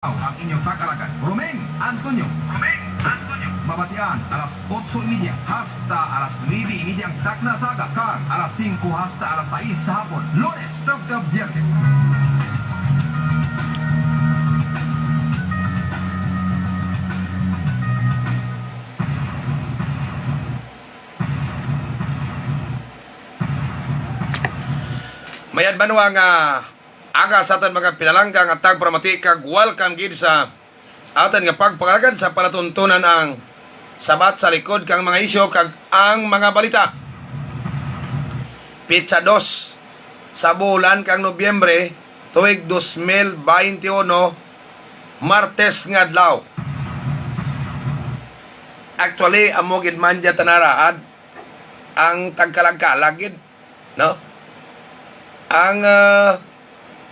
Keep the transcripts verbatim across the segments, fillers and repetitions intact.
Ang inyong tag-alagad, Romeng Antonio. Romeng Antonio. Mabatian alas otso y media hasta alas nuebe y media ang takna sa aga, kag alas singko hasta alas sais sa hapon, Lunes tubtob Biyernes. Mayad banwa nga aga sa aton mga pinalangga nga tagparamati, kag welcome gid sa aton nga pagpangalagad sa palatuntunan ang Sabat sa Likod kang mga Isyu kag ang mga Balita. Pitsa dos sa bulan kang Nobyembre, tuig dos mil baynte uno, Martes nga adlaw. Actually, amo gid man dya tanaraad ang tagkalag-kalag gid, no? Ang, ah,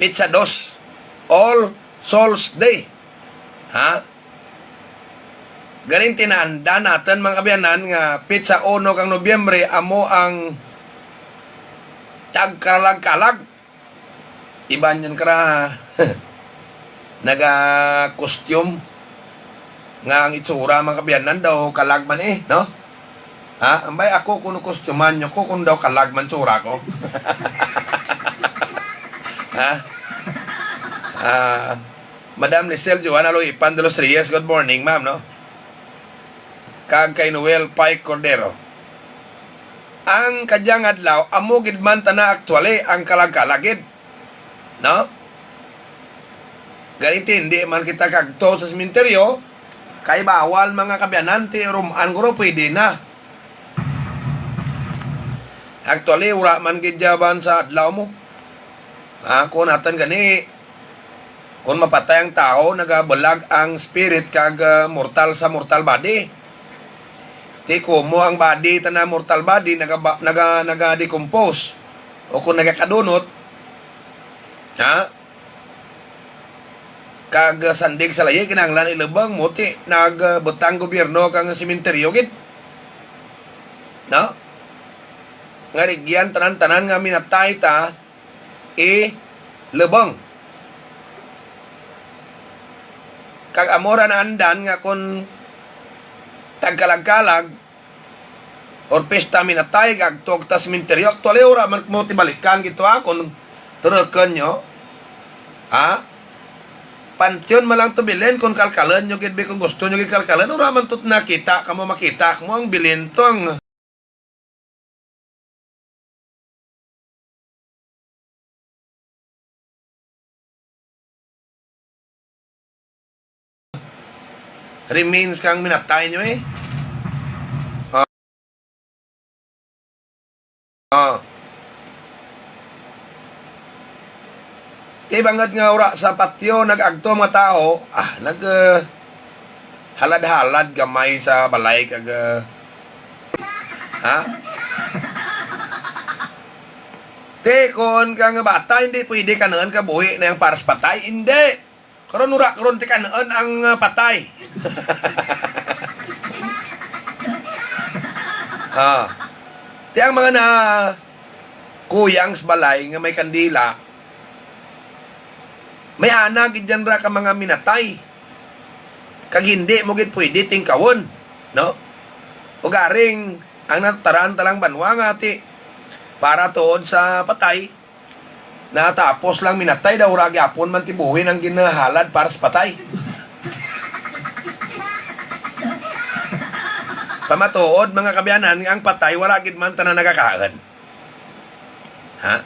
pitsa dos, All Souls Day. Ha? Galing tinaanda naton, mga kaabyanan, nga pitsa uno kang Nobyembre amo ang tagkalag-kalag. Iban yan kara naga-costume nga ang itsura, mga kaabyanan, daw kalag man eh, no? Ha? Ambay ako kung kustuman nyo ko kung daw kalag man tsura ko. Ha? Ah, Madam Lisel Joanna Loipan de los Reyes, good morning, ma'am, no? Kag kay Noel Pike Cordero. Ang kadyang adlaw, amo gid man tana actually ang kalag-kalag gid. No? Gani, hindi man kita kagto sa sementeryo, kay bawal, mga kaabyanan, ti rum-an guro pwede na. Actually, wala man gid jaban sa adlaw mo. Ah, kung naton gani, kung mapatay ang tawo, nagabulag ang spirit kag, ah, mortal sa mortal body. Ti kumo ang body, tana mortal body, naga-, naga-, naga-decompose o kung nagakadunot, ha? Kag, ah, sandig sa layi, kinahanglan ilubong mo, ti nagbutang gobyerno kang sementeryo gid. No? Nga rigyan tanan-tanan nga minatay ta, ilubong. Kag amo ra naandan nga kon tagkalag-kalag or pista minatay, agtog ta sementeryo. Actually, wala man mo tibalikan gito, ha, kung turukon nyo. Ha? Panteon man lang to bilin, kung kalkalon nyo gid, bi, kung gusto nyo gid kalkalon, wala man to nakita, kamo makita, kamo ang bilin to ang remains kang minatay nyo eh. Ah. Ah. Ti bangod nga wala sa patio, nag-agto mga tao, ah, nag, eh, halad-halad gamay sa balay kag, eh, ha? Ti, kon ka nga bata, hindi pwede kanon ka buhi na yang paras patay, hindi. Karon ura, karon ti kanon ang, ah, patay. Ah. Ti ang mga na kuyang sa balay nga may kandila, may ana gid yan ra ka mga minatay. Kag hindi mo gid pwede tingkawon, no? Ugaring ang natutaran talang banwa nga ti para tuod sa patay, natapos lang minatay daw, ura gyapon man tibuhin ang ginahalad para sa patay. Pamatuod, mga kaabyanan, nga ang patay wala gid man tanan nagakaon. Ha?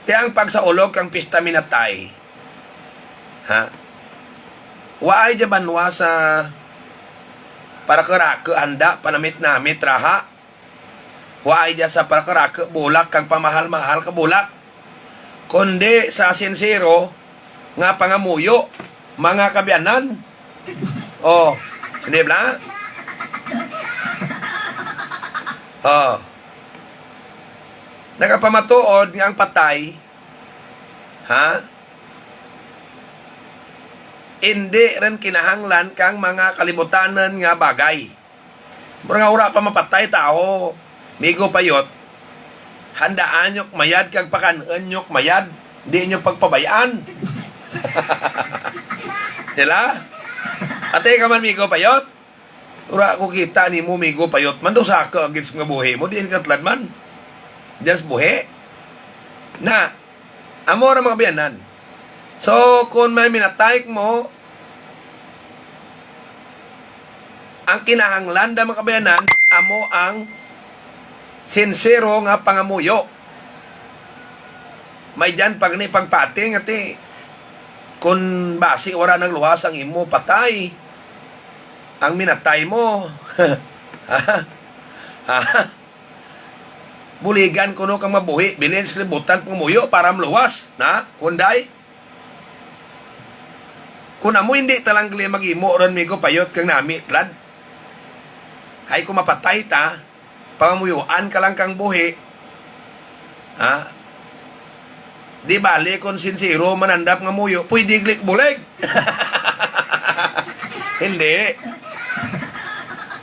Ti ang pagsaulog kang pista minatay, ha? Waay dya banwa sa parakarako handa, panamit-namit raha. Waay dya sa parakarako bulak kag pamahal-mahal ka bulak. Kundi sa sinsero nga pangamuyo, mga kaabyanan. Oh, di ba? Oh. Nagapamatuod nga ang patay, ha? Indi rin kinahanglan kang mga kalibutanan nga bagay. Mura nga wala pa mapatay tawo, migo Payot. Handaan nyo mayad kag pakan-on nyo mayad. Di nyo pagpabayaan. Dila? Ate ka man, Migo Payot. Wala ko kita nimo, Migo Payot. Man daw sa ako agit sa mga buhi mo. Di ka tulad man. Just buhi. Na, amo ra, mga kabiyanan. So, kung may minatay mo, ang kinahanglan da, mga kabayanan, amo ang sinsero nga pangamuyo. May diyan pag ni pagpati nga ti, kun basi wala nagluwas ang imo patay, ang minatay mo. Ha? Ha? Buligan kuno kang mabuhi, bilin sa libutan pangamuyo para maluwas, na? Kunday? Kun amo hindi talang gali mag-imo ron, Migo Payot, kang nami, tlad. Hay, kung mapatay ta, pangamuyuan ka lang kang buhi. Ha? Di bali kung sinsero manandap nga muyo, pwede glik bulig. Hindi.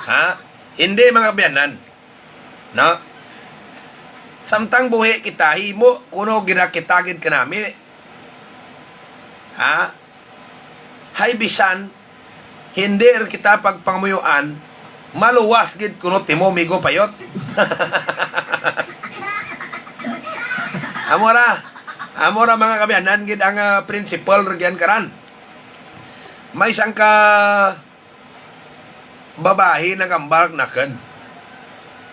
Ha? Hindi, mga kabiyanan. No? Samtang buhi kita, himo kuno gid kita gid kanami. Ha? Hay, bisan hindi ra kita pagpangmuyuan, maluwas gid kuno timo, Migo Payot. Amo ra. Amo ra, mga kabiyanan, gid ang, ah, principle ra gyan karan. May sangka babayi nagambal nakon.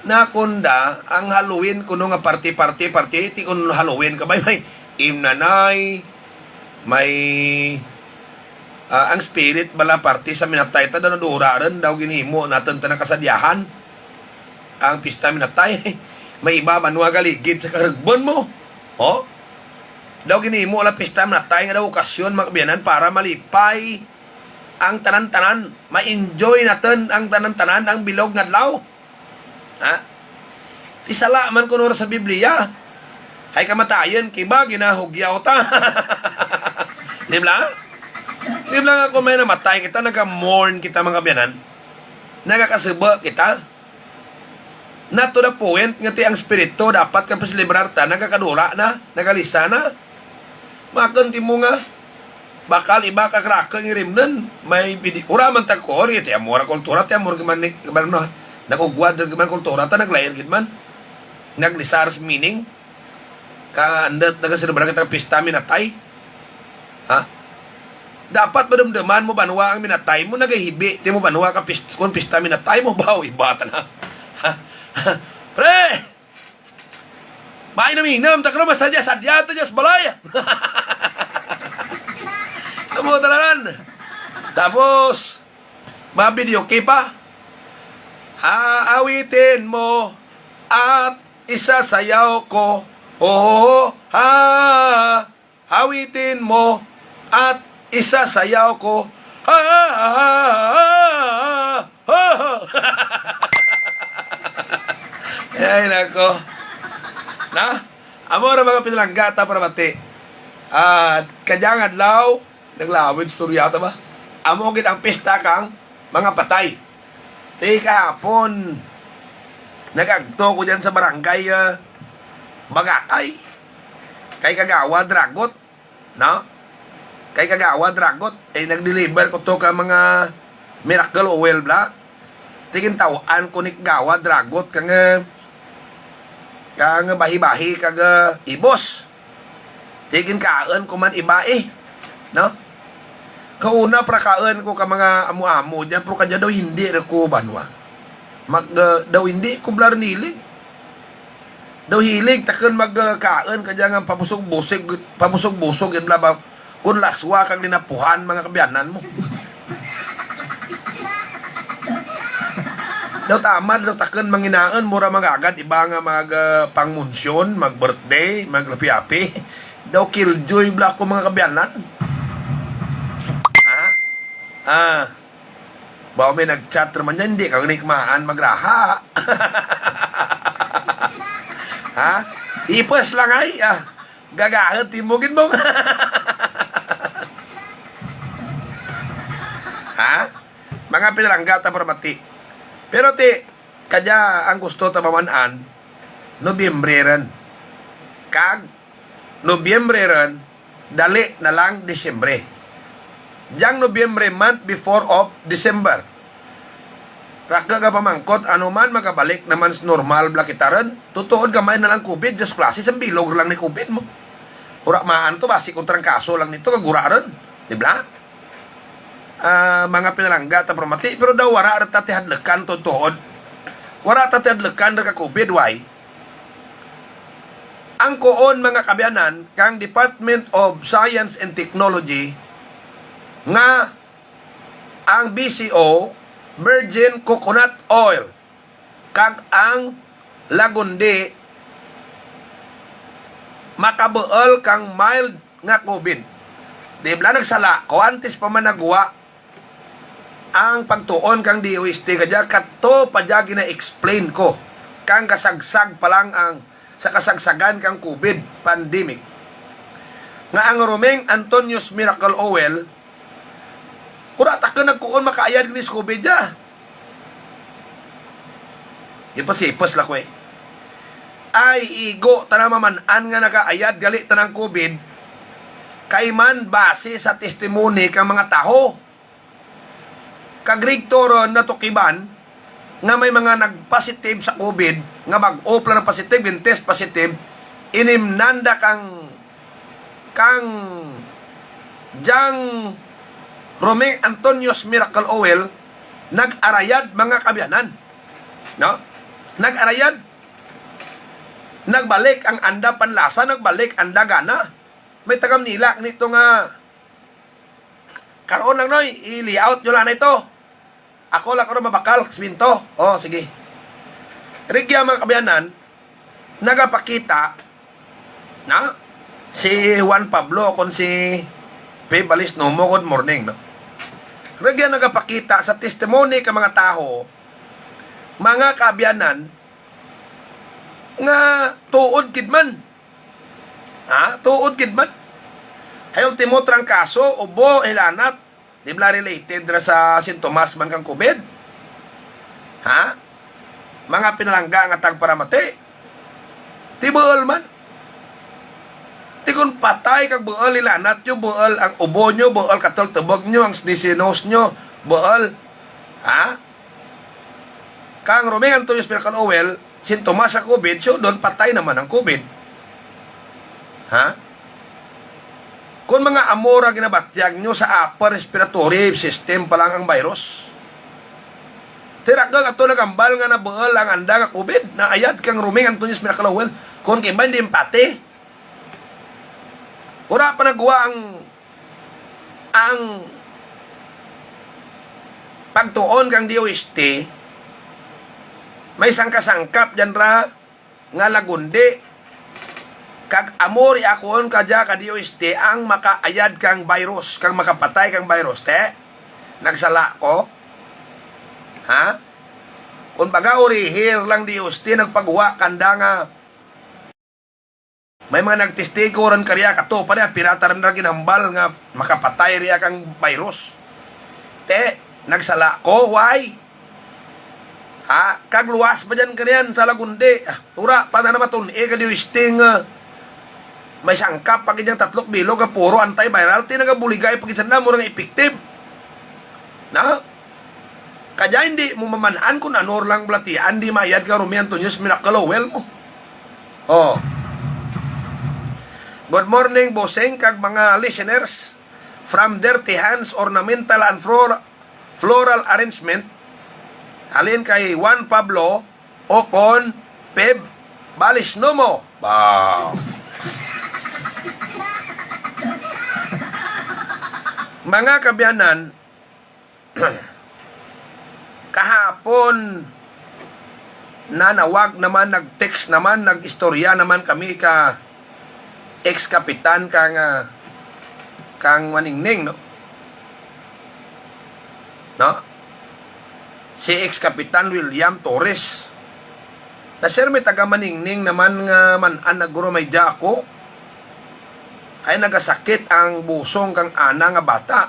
Nakon da, ang Halloween kuno nga party, party, party, ti kun Halloween ka bay, may imnanay, may, ah, ang spirit bala party sa minatay ta daw nadura ron, daw ginhimo naton ta nakasadyahan. Ang pista minatay, may iba banwa galigid sa karugbon mo. Oh? Daw ginhimo la pista minatay nga daw okasyon, mga kabiyanan, para malipay ang tanan-tanan, ma-enjoy naton ang tanan-tanan ang bilog nga adlaw. Ha? Ti sala man kuno ra sa Biblia. Hay kamatayon, kiba, ginahugyaw ta. Di bala? Di bala nga kung may namatay kita, naga-mourn kita, mga kabiyanan? Nagakasubo kita? Not to the point nga ti ang spirito dapat nga paselebrar ta, nagakadura na, nagalisa na. Makon ti mo nga, bakal iba ka kraka nga rimnon, may bidi-, ura man ta ko, ori, ti amo ra kultura, ti amo ra man ni, man na, nag-ugwad ra man kultura ta, naglain gid man. Naglisar sa meaning. Ka, andat, nagaselebrar kita pista minatay. Ha? Dapat madumduman mo banwa ang minatay mo, nagahibi, ti mo banwa ka pist-, kung pista minatay mo, baw, iba ta na. Ha? Pre! May naminam, takro, masadya-sadya, ta dyan sa balay. Amo talanan. Tapos, mga video, okay pa? Ha, awitin mo at isasayaw ko. Oh, ha. Awitin mo at isasayaw ko. Ha, ha, ha, ha, ha, ha. Ay, nako. Na? Amo ra, mga pinalangga ta para mati. At kadyang adlaw, naglawig storya ta ba? Amo gid ang pista kang mga patay. Ti kahapon, nag-agto ko dyan sa barangay, ah, Bagakay. Kay Kagawad Ragot, no? Kay Kagawad Ragot, eh, nag-deliver ko to ka mga miracle oil bla. Ti gintaw-an ko ni Kagawad Ragot kang, kang bahi-bahi kag, ah, ibos. Ti ginkaon ko man iba, eh. No? Kauna, para kaon ko ka mga amo-amo dyan, pero kadya daw hindi ra ko banwa. Mag, ah, daw hindi ko bla rin hilig. Daw hilig, takon mag, ah, kaon kadya nga pabusog-busog, pabusog-busog, yun bla ba? Kung laswa kag linapuhan, mga kabiyanan mo. Daw tamad, daw takon manginaon, mura magagad, iba nga mag, ah, pangmunsyon, mag-birthday, maglapi-api. Daw killjoy bla ko, mga kabiyanan. Ha? Ah. Baw may nag-chat ra man dyan, di ka gani kumaan magraha. Ha? Ipos lang ay, ah. Gagahot ti mo gid mo. Ha? Mga pinalangga ta para mati. Pero ti, kadya ang gusto ta maman-an, Nobyembre ran. Kag Nobyembre ron, dali na lang Disyembre. Diyang Nobyembre, month before of December. Raka ka pamangkot, ano man, magabalik naman sa normal bala kita ron. Tutuod gamay na lang COVID, just klase, sa bilog lang ni COVID mo. Ura maan to, basi kung trangkaso lang nito, kagura ron. Di ba? Ah, mga pinalangga ta pramati, pero daw wara ra ta tihadlakan tuod-tuod. Wara ta tihadlakan ra ka COVID, why? Ang kuon, mga kaabyanan, kang Department of Science and Technology nga ang B C O, virgin coconut oil, kag ang Lagundi makabuol kang mild nga COVID. Di bala nagsala ko, antes pa man nagwa ang pagtuon kang D O S T kadya, kadto pa dya gina-explain ko kang kasagsag pa lang ang sa kasagsagan kang COVID pandemic, nga ang Roming Antonio's Miracle Oil, ura ta ka nagkuon makaayad ni sa COVID dya. Ipasipos la ko eh. Ay, igo ta na maman-an nga nagaayad gali tanang COVID, kay man base sa testimony kang mga taho. Kag rigto ron natukiban nga may mga nagpositive sa COVID, nga bag-o pa lang positive, gin-test positive, inimnanda kang, kang Jang Roming Antonio's Miracle Oil, nag-arayad, mga kaabyanan. No? Nag-arayad. Nagbalik ang anda panlasa, nagbalik anda gana. May taga Manila nito nga, "Karon lang, Noy, i-layout nyo lang na ito. Ako lang karon mabakal, siminto." Oh, sige. Rigya, mga kaabyanan, nagapakita na si Juan Pablo kon si Pe Balis Nomo, good morning, no? Rigya nagapakita sa testimony ka mga taho, mga kaabyanan, nga tuod gid man. Ha? Tuod gid man. Kay ultimo, trangkaso, ubo, hilanat, di bala related ra sa sintomas man kang COVID? Ha? Mga pinalangga nga tagparamati, ti buol man. Ti kon patay kag buol, hilanat nyo, buol ang ubo nyo, buol katultubog nyo, ang sneezy nose nyo, buol. Ha? Kang Roming Antonio's Miracle Oil, sintomas sa COVID, so doon patay naman ang COVID. Ha? Kung mga amo ra ginabatyag nyo sa upper respiratory system pa lang ang virus. Tira kag ato nagambal nga nabuol ang anda nga COVID, naayad kang Roming Antonio's Miracle Oil, kung kimba hindi empate. Wala pa nagwa ang, ang pagtuon kang D O S T, may sangka-sangkap dyan ra nga lagundi. Kag amo ri akon kadya ka D O S T ang makaayad kang virus, kang makapatay kang virus, te? Nagsala ko? Ha? Kung baga, urihir lang D O S T nagpagwa kanda nga may mga nagtestigo ron kariya, kato pa niya, pirata rin ra ginhambal nga makapatay riya kang virus. Te, nagsala ko, why? Ha? Kag luwas pa dyan kaniyan sa Lagundi. Ah, tura, pa na naman tun-, eh, kadi yung sting, ah, may sangkap pa gid yang tatlok bilog nga puro antiviral. Ti nagabuligay pa gid sa namo nga effective. Na? Kaya hindi mo mamanaan kung ano lang balatian, di mayad ka Romy Antonio's Miracle Oil mo. Oh. Good morning, bossing, kag mga listeners. From Dirty Hands Ornamental and Flor-, Floral Arrangement, halin kay Juan Pablo o kon Peb Balisnomo. Ba. Mga kabyanan, kahapon, nanawag naman, nag-text naman, nag-istorya naman kami ka ex-kapitan kang, ah, kang Maningning, no? No? Si ex-kapitan William Torres. Na, sir, may taga Maningning naman nga man-an naguro may dya ako. Ay, nagasakit ang busong kang ana nga bata.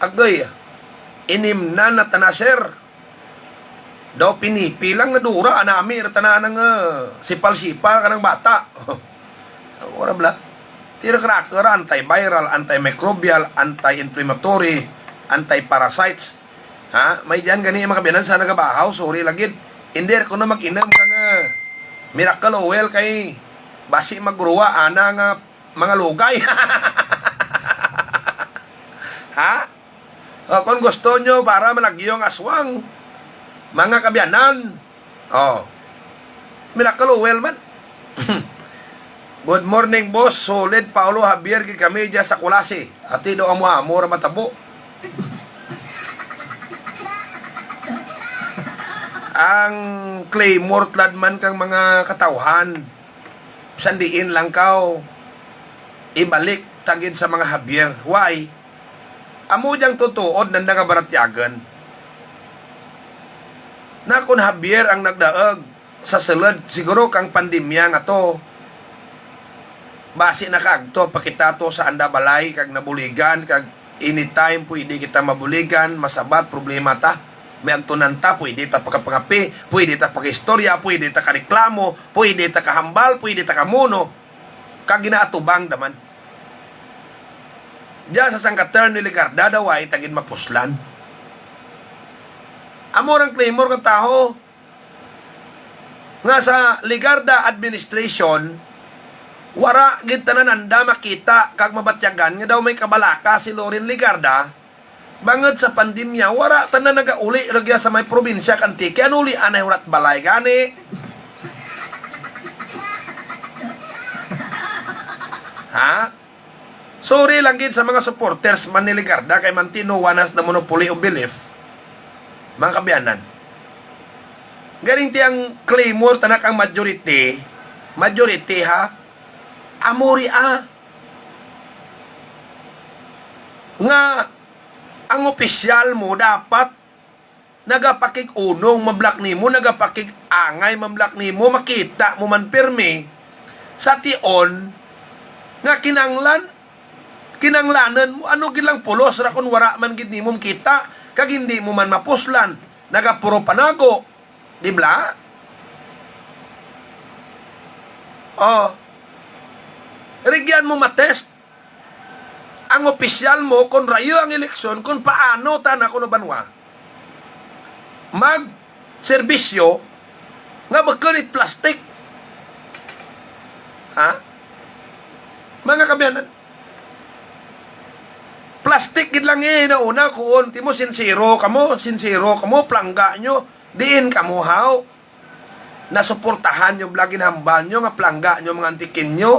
Agay, inimnan na tana, sir. Daw pinipi lang, nadura, anami ra tanan ang, ah, sipal-sipal kanang bata. Wala bala. Tira cracker, antiviral, antimicrobial, anti-inflammatory, anti-parasites. Ha? May diyan gani mga kabiyanan sa nagabahaw, sorry lagid. Hindi ra ko na mag-inom kang, ah, miracle oil kay basi magruwa ana nga mga lugay. Ha? O, kung gusto nyo para malagyo ang aswang, mga kabiyanan, o, miracle oil man. Good morning, boss. Solid, Paolo Javier, gid kami dyan sa Culasi. Ati daw amo-amo ra matabo. Ang Claymore, tulad man kang mga katawhan, bisan diin lang kaw, ibalik ta gid sa mga Javier. Why? Amo diyang tutuod na nagabaratyagan. Na kon Javier ang nagdaog sa sulod, siguro kang pandemya nga to, basi nakaagto pa kita to sa anda balay kag nabuligan, kag anytime pwede kita mabuligan, masabat, problema ta. May agtunan ta, pwede ta pakapangapi, pwede ta pakaistorya, pwede ta kareklamo, pwede ta kahambal, pwede ta kamuno. Kag ginaatubang daman. Diya sa sangkatern ni Legarda daw ay tagin mapuslan. Amo rang Claymore nga taho nga sa Legarda administration, wara gid tanan anda makita kag mabatyagan nga daw may kabalaka si Loren Legarda. Bangod sa pandemya, wara tanan nagauli ra gya sa may probinsya kag Antique. Ano uli anay, wara't balay gani? Ha? Sorry lang gid sa mga supporters man ni Legarda kay manti no one has the monopoly of belief. Mga kabiyanan. Garing ti ang Claymore tanak ang majority, majority ha, amori ah. Nga ang opisyal mo dapat nagapakig-unong man bala nimo, nagapakig-angay man bala nimo, makita mo man pirmi sa tion nga kinanglan, kinanglanan mo, ano gid lang pulos ra kon wara man gid nimo makita, kag hindi mo man mapuslan, nagapuro panago, di bala? Oh. Rigyan mo matest ang opisyal mo kon rayo ang eleksyon, kon paano ta na kuno banwa mag serbisyo nga bukon it plastic. Ha? Mga kabiyanan, plastic gid lang eh, nauna kuon, timo sinsero kamo, sinsero kamo, palangga nyo, diin kamo haw. Nasuportahan nyo bala, ginhambal nyo nga palangga nyo mga Antiqueño,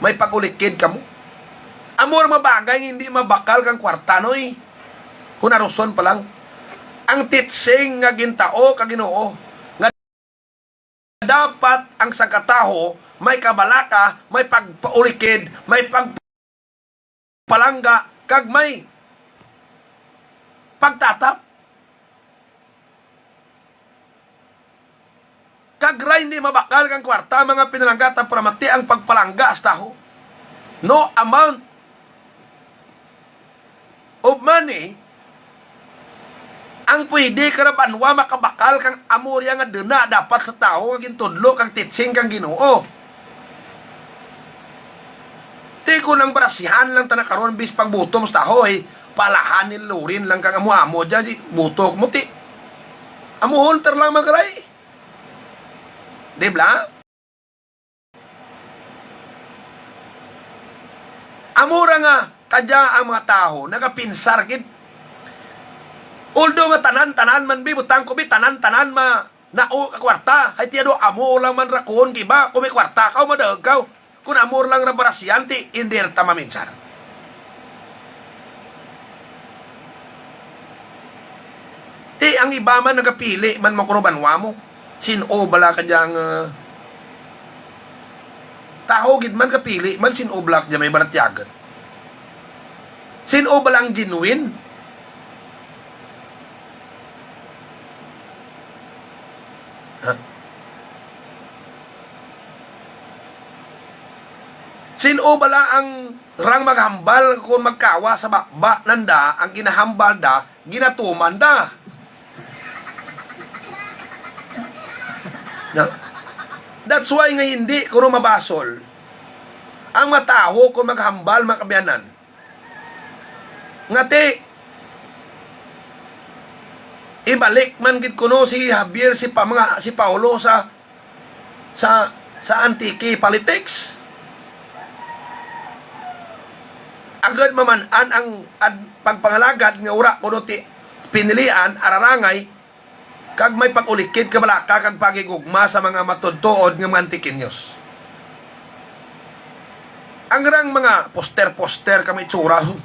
may pag-ulikid kamo. Amo ra mga bagay nga hindi mabakal kang kwarta, noy. Kung aruson pa lang, ang teaching nga gintao ka Ginoo, nga dapat ang sangkataho may kabalaka, may pagpaulikid, may pagpalangga, kag may pagtatap. Kag ra hindi mabakal kang kwarta, mga pinalangga, ta paramati ang pagpalangga sa taho. No amount of money ang pwede karabanwa makabakal kang amo riya nga duna dapat sa tawo nga gintudlo kag teaching kang Ginoo. Ti ko nang barasihan lang ta na karon bis pagbutom sa taho, eh, palahan ni Loren lang kang amo-amo dyan, di butok mo, ti. Amuhon ta lang, mga karay. Di bala? Amo ra nga, kadya ang mga tawo, nagapinsar gid. Although nga tanan-tanan man, bi, butang ko, bi, tanan-tanan ma-, nao ka kwarta. Hay, tiya do, amo lang man ra kuon, giba, kung may kwarta ka, madaog ka. Kung amo lang ra barasihan, ti, hindi ra ta maminsar. Ti, ang iba man nagapili man mo kuno banwa mo. Sin-o bala ka diyang, ah, taho gid man kapili man, sin-o bala ka diyang may balatyagan. Sin-o bala ang genuine? Ha? Sin-o bala ang rang maghambal kung magkawa sa baba nanda ang ginahambal da, ginatuman da? No? That's why nga hindi kuno mabasol ang matawo kung maghambal, mga kaabyanan. Nga ti, ibalik man gid kuno si Javier, si pa, mga, si Paolo sa, sa, sa Antique politics. Agad maman-an ang ad-, pagpangalagad nga wala kuno ti pinilian, ararangay, kag may pag-ulikid ka balaka kag pagigugma sa mga matuod-tuod nga mga Antiqueños. Ang rang mga poster-poster ka may itsura, huh.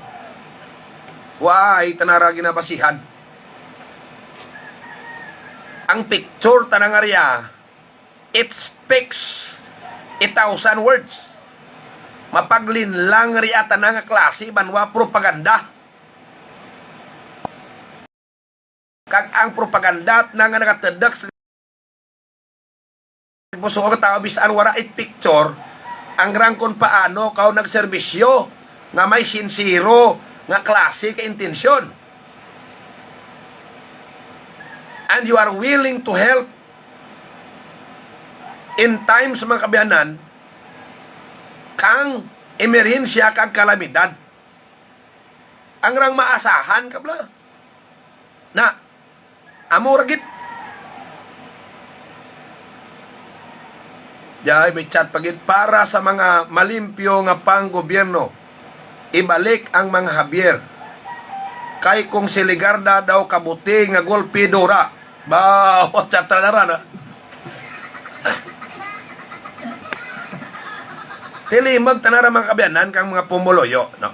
Way tanara ginabasihan. Ang picture tanang area, it speaks a thousand words. Mapaglinlang ria tanan nga klase banwa propaganda. Kag ang propaganda na nga nagatedak sa puso nga tawo, bisan wala it picture, ang rang kon paano kaw nagserbisyo nga may sinsero nga klase ka intensyon. And you are willing to help in times, mga kaabyanan, kang emerhensya kag kalamidad. Ang rang maasahan ka bala. Na, amo ra gid. Jay, may chat pa gid, "Para sa mga malimpyo nga pang-gobyerno, ibalik ang mga Javier. Kay kung si Legarda daw kabuti nga golpidora." Ba, what's up, tanara na? Tilimag tanara, mga kaabyanan, kang mga pumuluyo, no?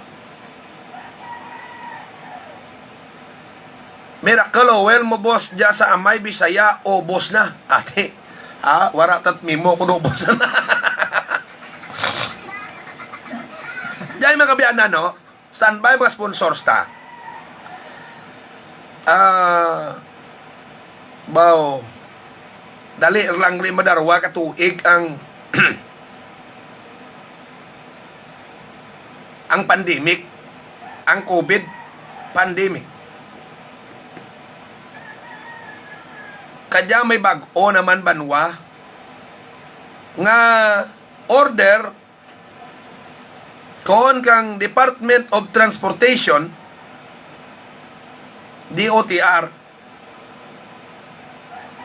Miracle Oil mo, boss, dya sa Amay Bisaya, ubos na. Ate, ha? Wara tat mimo kung ubos na. Dahil, mga kaabyanan, no? Standby, mga sponsors ta. Ah, baw, dali lang rin madarwa ka tuig ang ang pandemic, ang COVID pandemic. Kadya may bag-o naman banwa nga order kon kang Department of Transportation, D O T R,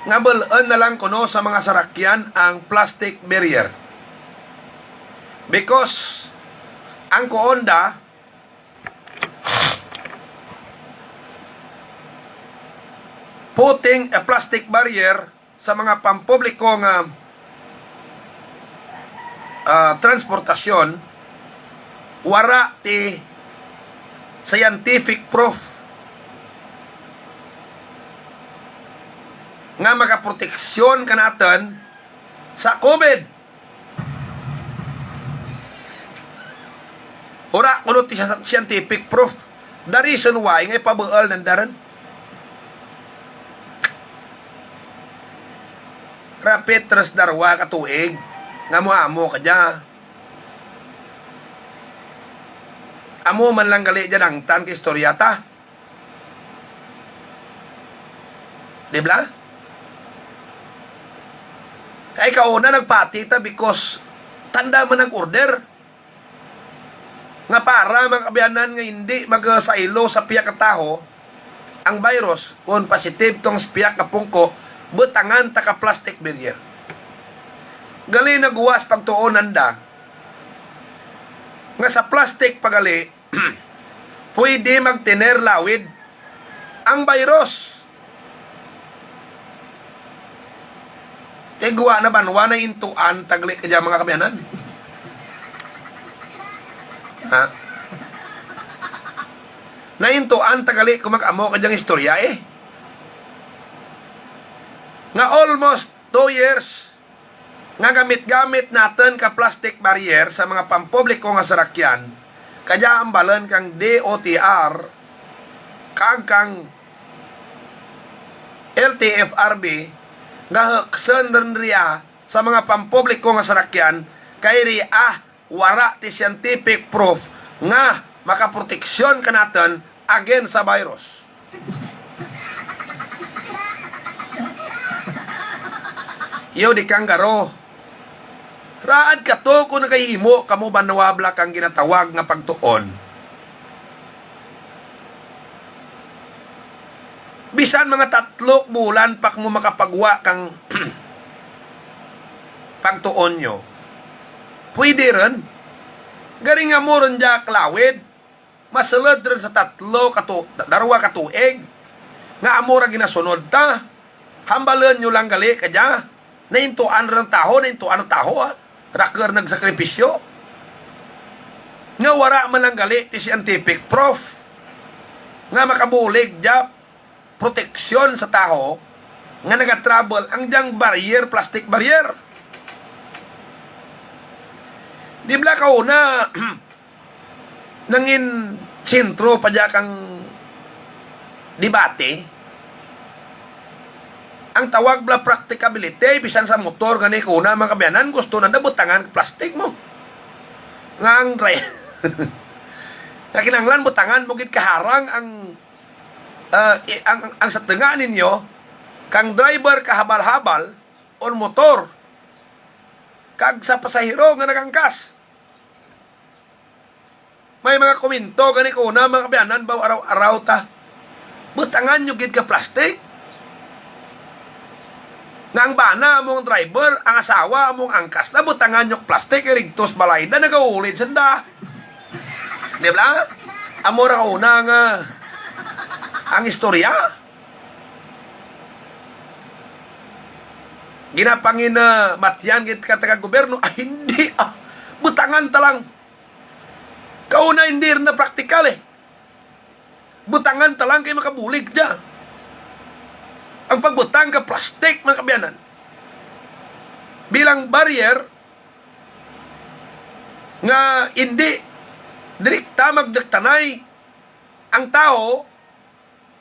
nga bul-on na lang kuno sa mga sarakyan ang plastic barrier. Because ang kuon da, putting a plastic barrier sa mga pampubliko nga, ah, transportasyon, wara ti scientific proof nga makaproteksyon kanaton sa COVID. Wara kuno ti scientific proof. The reason why nga ipabuol nanda ron. Rapit ras darwa ka tuig nga moamo ka dya. Amo man lang gali dyan ang tan ka istorya ta. Di ba? Kay kauna nagpati ta because tanda man ang order nga para, mga kaabyanan, nga hindi magasaylo sa pihak ka tawo ang virus, kung positive tong sa pihak ka pungko, butangan ta ka plastic barrier. Gali naguwas pagtuon nanda nga sa plastic pagali pwede magtener lawid ang virus. Kay guwa na banwa na intuan tagali ka dyan, mga kaabyanan. Ha? Naintuan tagali kung mag-amo ka dyang istorya eh. Nga almost two years nga gamit-gamit naton ka plastic barrier sa mga pampubliko nga sarakyan, kadya ang balon kang D O T R kag kang L T F R B nga hukson rin riya sa mga pampubliko nga sarakyan, kay riya wara ti scientific proof nga makaproteksyon kanaton against sa virus. Yo di kanggaro. Raad kato kung nagahimo kamo banwa bala kang ginatawag nga pagtuon. Bisan mga tatlo bulan pa kamo makapagwa kang pagtuon nyo. Pwede rin. Garing nga mo rin dya klawid. Masulod rin sa tatlo ka tu-, darwa ka tuig nga amo ra ginasunod ta. Hambalon nyo lang gali ka dya. Naintuan ra ang taho, naintuan ang taho, ah. Raker nagsakripisyo. Nga wara man lang gali ti scientific proof nga makabulig dya proteksyon sa taho nga nagatravel ang dyang barrier, plastic barrier. Di bala kauna, nangin sentro pa dya kang debate. Ang tawag bala practicability, bisan sa motor gani, kuna, mga kaabyanan, gusto na nabutangan plastic mo. Nga ang dri-, nga kinahanglan butangan mo gid kaharang ang, ah, i-, ang, ang sa tunga ninyo, kang driver kahabal-habal on motor, kag sa pasahero nga nagangkas. May mga komento gani ko na, mga kaabyanan, baw araw-araw ta. Butangan nyo gid ka plastic. Nga ang bana among driver, ang asawa among angkas na, butangan nyo plastic, irigtos balay na, nagaulid sanda. Di ba? Amo ra una nga ang istorya. Ginapangin, ah, matyan gid ka taga gobyerno, ah, hindi, ah. Butangan ta lang. Kauna, hindi rin na praktikal, eh. Butangan ta lang kay makabulig niya. Ang pagbutang ka plastic, mga kaabyanan, bilang barrier nga hindi direkta magdaktanay ang tao,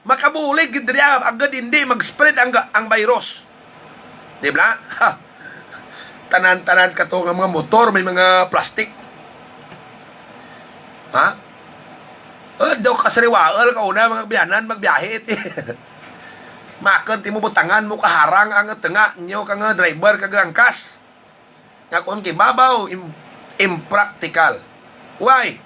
makabulig gid diri, ah, agud hindi mag-spread ang, ang virus. Di ba? Ha. Tanan-tanan kato nga mga motor may mga plastic. Ha? Oh, daw kasariwaal ka una, mga kaabyanan, magbiyahe, ti. Makon ti mo butangan mo kaharang ang tunga nyo kang driver kag angkas. Nga kung kibabaw, im-, impractical. Why?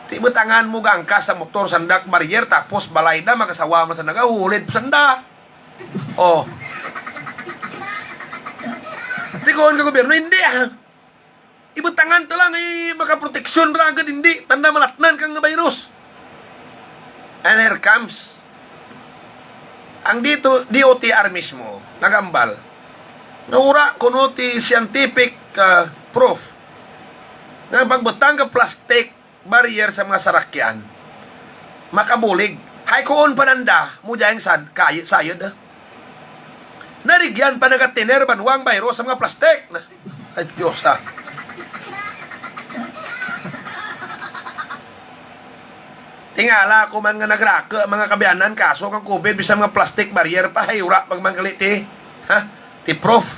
Ti butangan mo gangkas sa motor, sandak barrier, tapos balay na, magasawa man sa nagahulid, sanda. Oh. Ti kuon ka gobyerno, hindi, ah. Ibutangan ta lang, eh, makaproteksyon ra agad, hindi. Tanda, malatnan kang virus. And here comes ang dito, D O T R mismo, nagambal nga wala kuno ti scientific, ah, proof nga pagbutang ka plastic barrier sa mga sarakyan makabulig. Hay kuon pa nanda mo dyan sad, kay, sayod, ah. Narigyan pa nagatiner banwang bayro sa mga plastic. Ay, Diyos, ah. Tingala ko man nga nagraka, mga kaabyanan, kaso kang covid, bisan mga plastic barrier pa, hay, wala pag manggali ti, ha? Ti proof.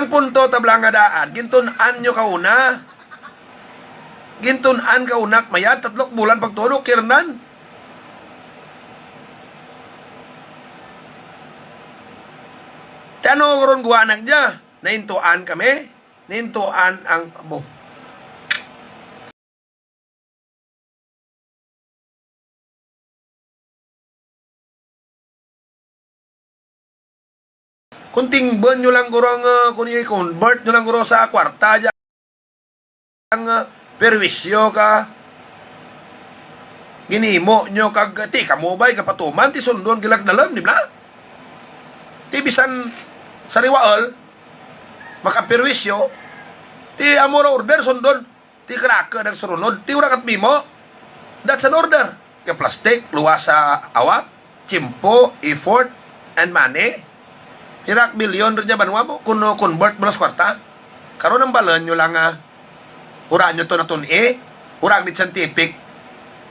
Ang punto, tabla nga daan, gintun-an nyo kauna. Gintun-an kauna, mayad, tatlok bulan pagtulo, kirnan. Ti ano ron guwanag niya? Naintuan kami? Naintuan ang, abo. Kung tingban nyo lang guro ang, ah, kung i-convert nyo lang guro sa kwarta dyan, ang, ah, perwisyo ka, ginimo nyo kag, ti, kamo ba'y kapatuman, ti sundon gilagdalag, di ba? Ti bisan sa riwaal, makaperwisyo, ti amo ra order, sundon. Ti karaka nagsurunod, ti wala kat mimo. That's an order. Kay plastic, luwas sa awat, tiyempo, effort, and money. Irak bilyon rin niya banwa mo, kung no convert mo nas kwarta. Karon ang balon nyo lang nga, hura nyo to natun-i, hura ang scientific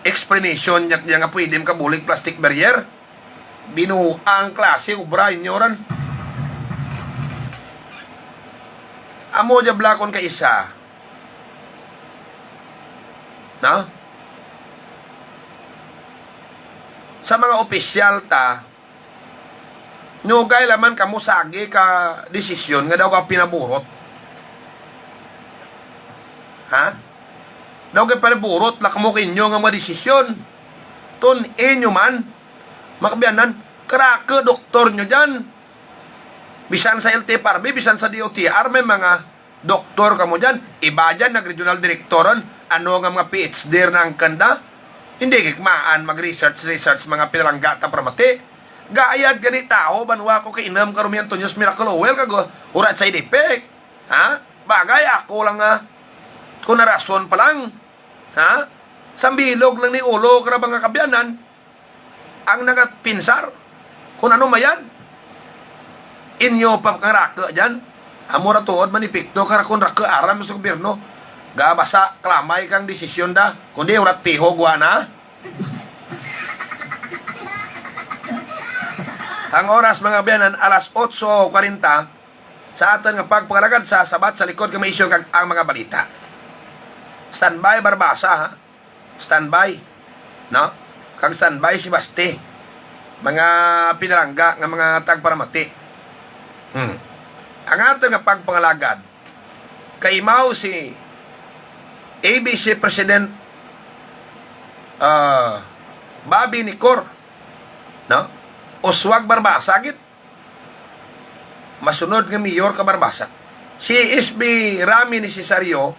explanation niya, niya nga pwede makabulig plastic barrier. Binuang klase, ubra, inyo ran. Amo dya blakon ka isa. No? Sa mga opisyal ta, Nugay laman kamo sagi ka desisyon nga daw ka pinaburot. Ha? Daw kay pinaburot la kamo kinyo nga mga desisyon. Tun-i nyo man, mga kaabyanan, crack doktor nyo dyan. Bisan sa L T F R B, bisan sa D O T R, may mga doktor kamo dyan. Iba dyan, nag-regional directoran. Ano nga mga P H D na ang kanda? Hindi gikmaan mag-research, research mga pinalangga ta pramati. Gaayad gani tawo, banwa ko kay inom ka Romy Antonio's Miracle Oil kag, uh, wala side effect. Ha? Bagay ako lang nga, kung narason pa lang. Ha? Sambilog lang ni ulo ka ra mga kaabyanan ang nagapinsar kung ano mayan. Inyo pa nga rako dyan. Amo ra tuod man epekto ka ra kung rako aram sa gobyerno. Gabasa, klamay kang desisyon da. Kundi urat pihog wa na. Ang oras, mga kaabyanan, alas otso kwarenta sa aton nga pagpangalagad sa Sabat sa Likod kang mga Isyu kag ang mga balita. Standby, Barbasa, ha? Standby, no? Kag standby si Basti. Mga pinalangga nga mga tagparamati. Hmm. Ang aton nga pagpangalagad, kaimaw si A B C President, ah, Bobby Nicor, no? Uswag Barbasa gid. Masunod nga mayor ka Barbasa. Si S B Rami ni Cesario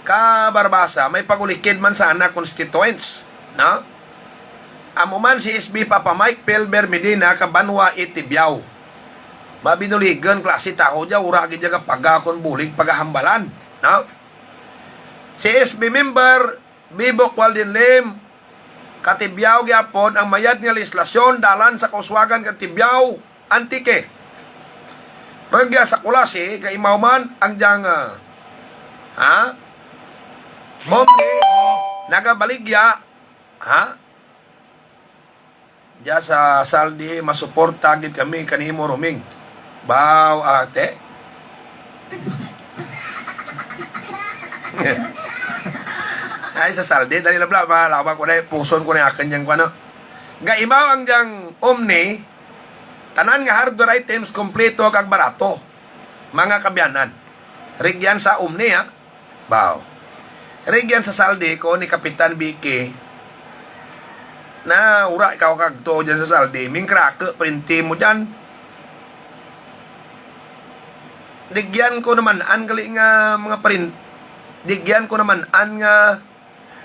ka Barbasa, may pag-ulikid man sa anak constituents, no? Amo man si S B Papa Mike Pelber Medina ka Banwa Itibiao. Mabinuligan klase tawo dya, ura gid dya kapaga kon bulig pagahambalan, no? Si S B member Bibok Walden Lim, ka Tibiao gyapon ang mayad nga legislasyon dalan sa kauswagan ka Tibiao, Antique. Rugya sa Culasi, kaimaw man ang diyang, ah, ha? Omni, nagabaligya, ha? Diya sa Saldi, masuporta gid kami kanimo, Roming. Baw, ate. Ay, sa Saldi, dali lang, bla, malawak ko na, puson ko na akin yang kuano. Gaimaw ang diyang Omni, tanan nga hardware items, kompleto kag barato. Mga kaabyanan, rigyan sa Omni, ha? Baw. Rigyan sa Saldi ko ni Kapitan Vicky na ura ikaw kagto dyan sa Saldi. Mingkrake, printi mo dyan. Digyan ko naman an gali nga mga prin-, digyan ko naman an nga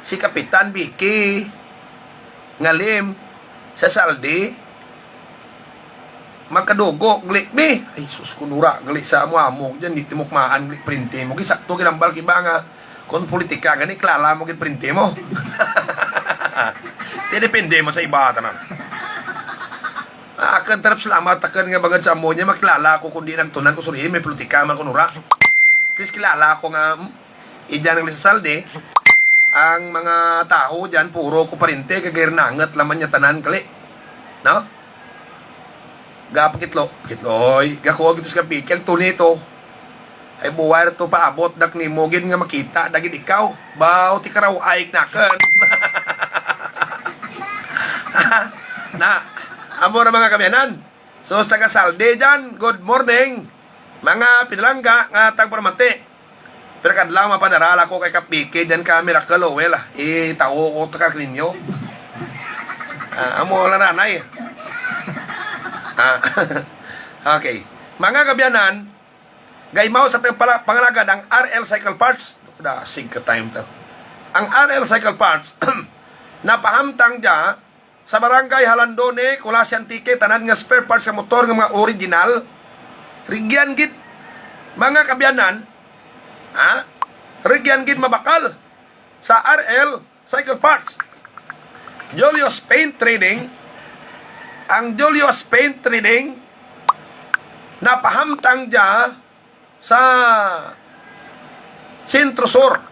si Kapitan Vicky nga Lim sa Saldi, magkadugo, gli, bi. Ay, sus, kunura, gli sa amo-amo, dyan, di timukmaan, gli, printi mo. Gisakto, ginambal, kiba nga, kung politika, gani, klala mo, gid, printi mo. Di, depende mo sa iba, tanan. Ah, akan tarap salamat, akan nga bagad sa amo niya, makilala ko, kung di nagtunan ko, sorry, may politika man, kunura. At least kilala ko nga, hmm, Ija nang lisasaldi, ang mga tawo dyan, puro ko parente, kag ginangat laman niya tanan, kali. No? Gapakitlo, kitloy, gakuha gito sa kapikil, tunito. Ay buwar to paabot dak nimo gid nga makita, dagit ikaw. Baw, ti karaw ay knakan. Na, amo ra mga kaabyanan. So, sa taga Saldi dyan, good morning. Mga pinalangga nga tagparamati. Pero kadlaw mapadara ako kay Kapiki dyan ka Miracle Oil, ah. Itawo ko ta ka ninyo. Ah, amo lang nanay. Ah, okay. Mga kaabyanan, gaimaw sa tagpala-, pangalagad ang R L Cycle Parts. Dasig ka time to. Ang R L Cycle Parts, napahamtang dya sa Barangay Halandone, Culasi, Antique, tanan nga spare parts sa motor nga mga original, rigyan gid, mga kaabyanan, ha? Rigyan gid mabakal sa R L Cycle Parts. Julius Paint Trading, ang Julius Paint Trading, napahamtang dya sa Centro Sur.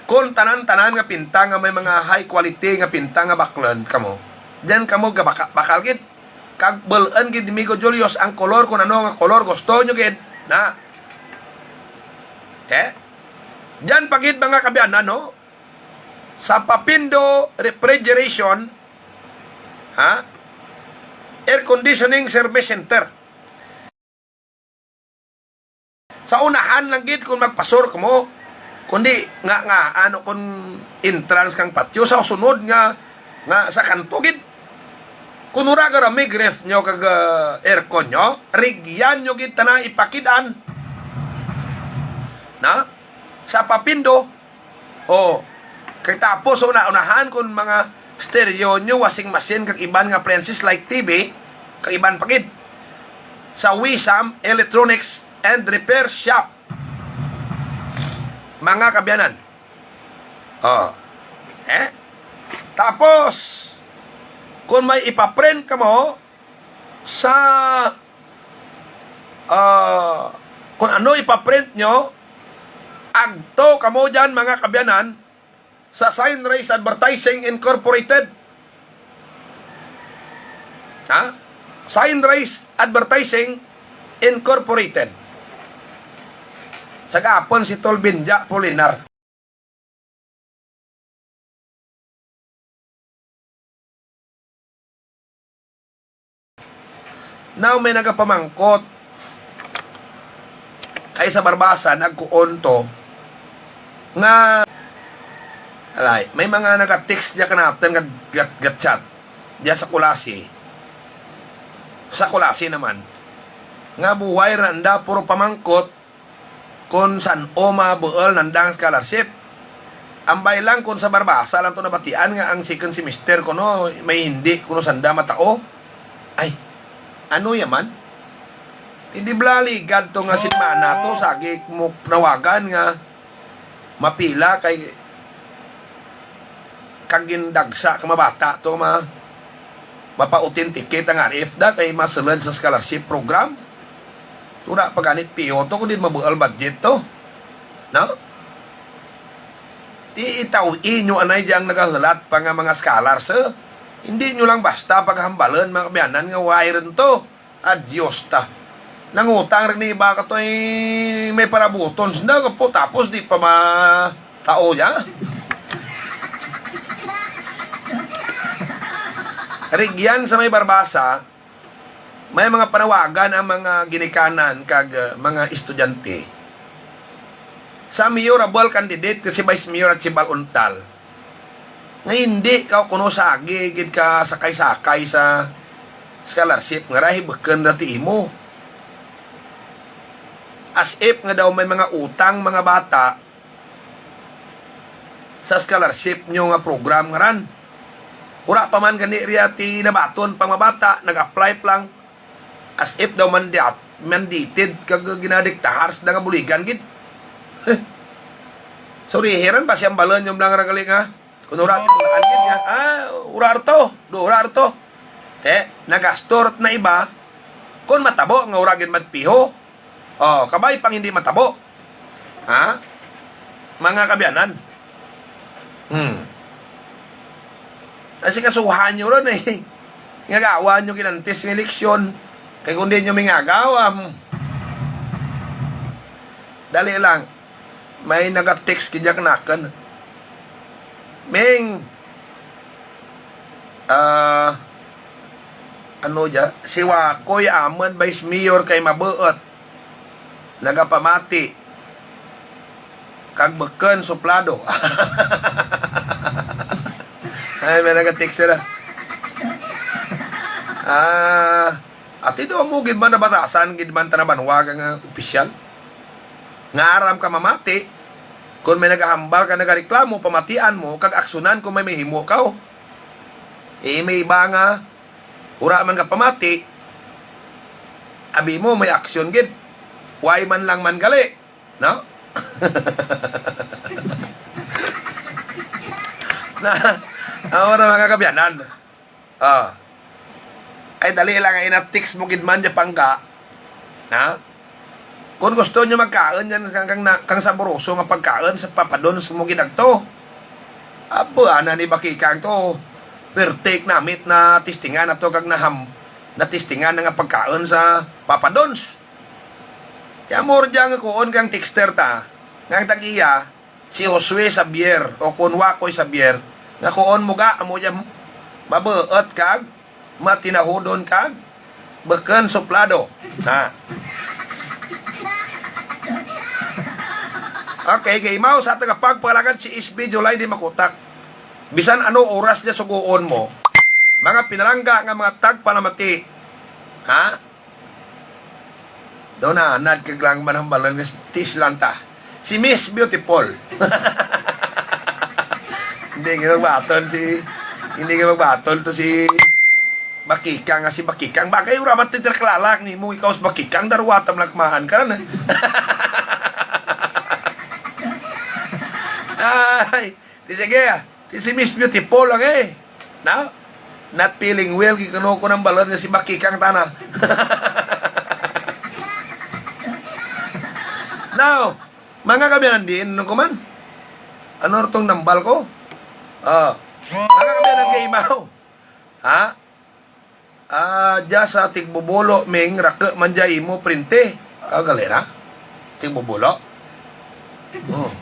Kung tanan-tanan nga pinta nga may mga high quality nga pinta nga baklon kamo, diyan kamo gabaka-, bakal gid. Kag bul-an gid ni Migo Julius ang kolor, kung ano nga kolor gusto nyo gid. Na. Eh? Diyan pa gid, mga kaabyanan, no? Sa Papindo Refrigeration, ha? Air Conditioning Service Center. Sa unahan lang gid kung magpasor kamo, kundi nga, nga, ano, kung entrance kang patio, sa sunod nga, nga sa kanto gid. Kung ura garami ref nyo kag, ah, aircon nyo, rigyan nyo gid tanan ipakid-an. Na? Sa papindo, oh, kay tapos una-unahan kung mga stereo nyo, washing machine, kag iban nga appliances like T V, kag iban pa gid. Sa Wisam Electronics and Repair Shop. Mga kabyanan. Oh. Eh? Tapos, kung may ipaprint kamo sa, ah, kung ano ipaprint nyo, agto kamo dyan, mga kabyanan, sa Signrise Advertising Incorporated. Ha? Signrise Advertising Incorporated. Sa gapon si Tol Binja Polinar. Now, may nagapamangkot kay sa Barbasan, nagkuon to nga, alay, may mga nag-text diya kanatun nga gat-, gat-chat diya sa Culasi. Sa Culasi naman, nga buhay ra nanda, puro pamangkot, kung san-o mabuol nandang scholarship. Ambay lang kung sa Barbasan lang to nabatian nga ang second semester kuno may hindi kuno sanda matao. Ay, ano yaman? Hindi bala ligad to nga sinmana to, sagi mo nawagan nga mapila kay kag gindagsa ka mabata to ma-, mapa-authenticate ang R F da kay masulod sa scholarship program. Wala pa ganit piyo to, kundi mabuol budget to. No? Di itaw-i nyo anay diyang nagahulat pa nga mga scholars, eh. Hindi nyo lang basta paghambalon, mga kabiyanan, nga why rin to. Adios ta. Nangutang rin ni iba ka to, eh, may parabuton. Sunda ka po, tapos di pa ma-, tao ya. Rigyan sa may Barbasa, may mga panawagan ang mga ginikanan kag, uh, mga estudyante sa mayorable candidate nga si Vice Mayor Archibald Untal, nga hindi ka kuno sagi gid ka sakay-sakay sa scholarship nga rahi bukon dati imo. As if nga daw may mga utang mga bata sa scholarship nyo nga program nga ran. Wala pa man gani riya ti nabaton pang mabata, nag-apply pa lang. As if daw mandat-, mandated kag ginadiktahar sa nga buligan gid. Sorry, heran ba siyang balon yung lang ragali nga? Kung ura ti bulaan gid nga, ah, ura to, do ura to. Eh, nagastor na iba, kung matabo nga ura gid magpiho. Oh, kabay pang hindi matabo. Ha? Mga kabyanan. Hmm. Kasi kasuhan nyo ron eh. Ngagawa nyo ginantis ng eleksyon. Kay kung di nyo mingagawa, hmm. Dali lang. May naga-text kanya kanakan. Ming, ah, ano dya? Si Wakoy Amon, Vice Mayor kay mabuot. Nagapamati. Kag bukon suplado. Ay, may nagatext sila. Ah, ati do mo gid man nabatasan gid man tanabanwa ka nga opisyal. Nga aram ka mamati, kung may nagahambal ka nagareklamo, pamatian mo, kag aksunan kung may mahimo ka. Eh, may iba nga, ura man ka pamati, abi mo, may aksyon gid. Why man lang man gali, no? Na, ang mga kabyanan. Ah. Ay, dali lang, ay na-text mo gid man dya pangga. Na? Kung gusto nyo magkaon yan, kang, kang, na, kang saboroso nga pagkaon sa Papa Don's mo gid agto. Abo, ana ni bakikang to. Pertik namit na testingan na to, kag naham, na testingan na nga pagkaon sa Papa Don's. Kaya mo rin dyan nga kuon kang texter ta, nga ang tag-iya, si Josue Xavier, o kun Wakoy Xavier, nga kuon mo ga, amo dyan, mabuot kag matinahudon kag beken suplado. Ha? Okay, kaimaw sa tagapagpalagad si S B July di makutak. Bisan ano oras niya suguon mo, mga pinalangga nga mga tagpalamati. Ha? Daw na, anad kag lang manambalan nga tis lang ta. Si Miss Beautiful. Hindi ka magbaton si, hindi ka magbaton to si Bakikang, nga si Bakikang. Bagay, ura man titira kalala ni mo, ikaw si Bakikang, darwata man lang kumahan ka na. Ay, di sige, ah. Di si Miss Beautiful lang eh. Na? Not feeling well, gikuno ko ng balon nga si Bakikang tana. Now, mga kabiyanan din, ano ko man? Ano tong nambal ko? Ah, mga kabiyanan kay Imaw. Ha? Ah, dya sa tigbubulo, Ming, rake man dya imo printe. Ah, galera. Tigbubulo. Oh.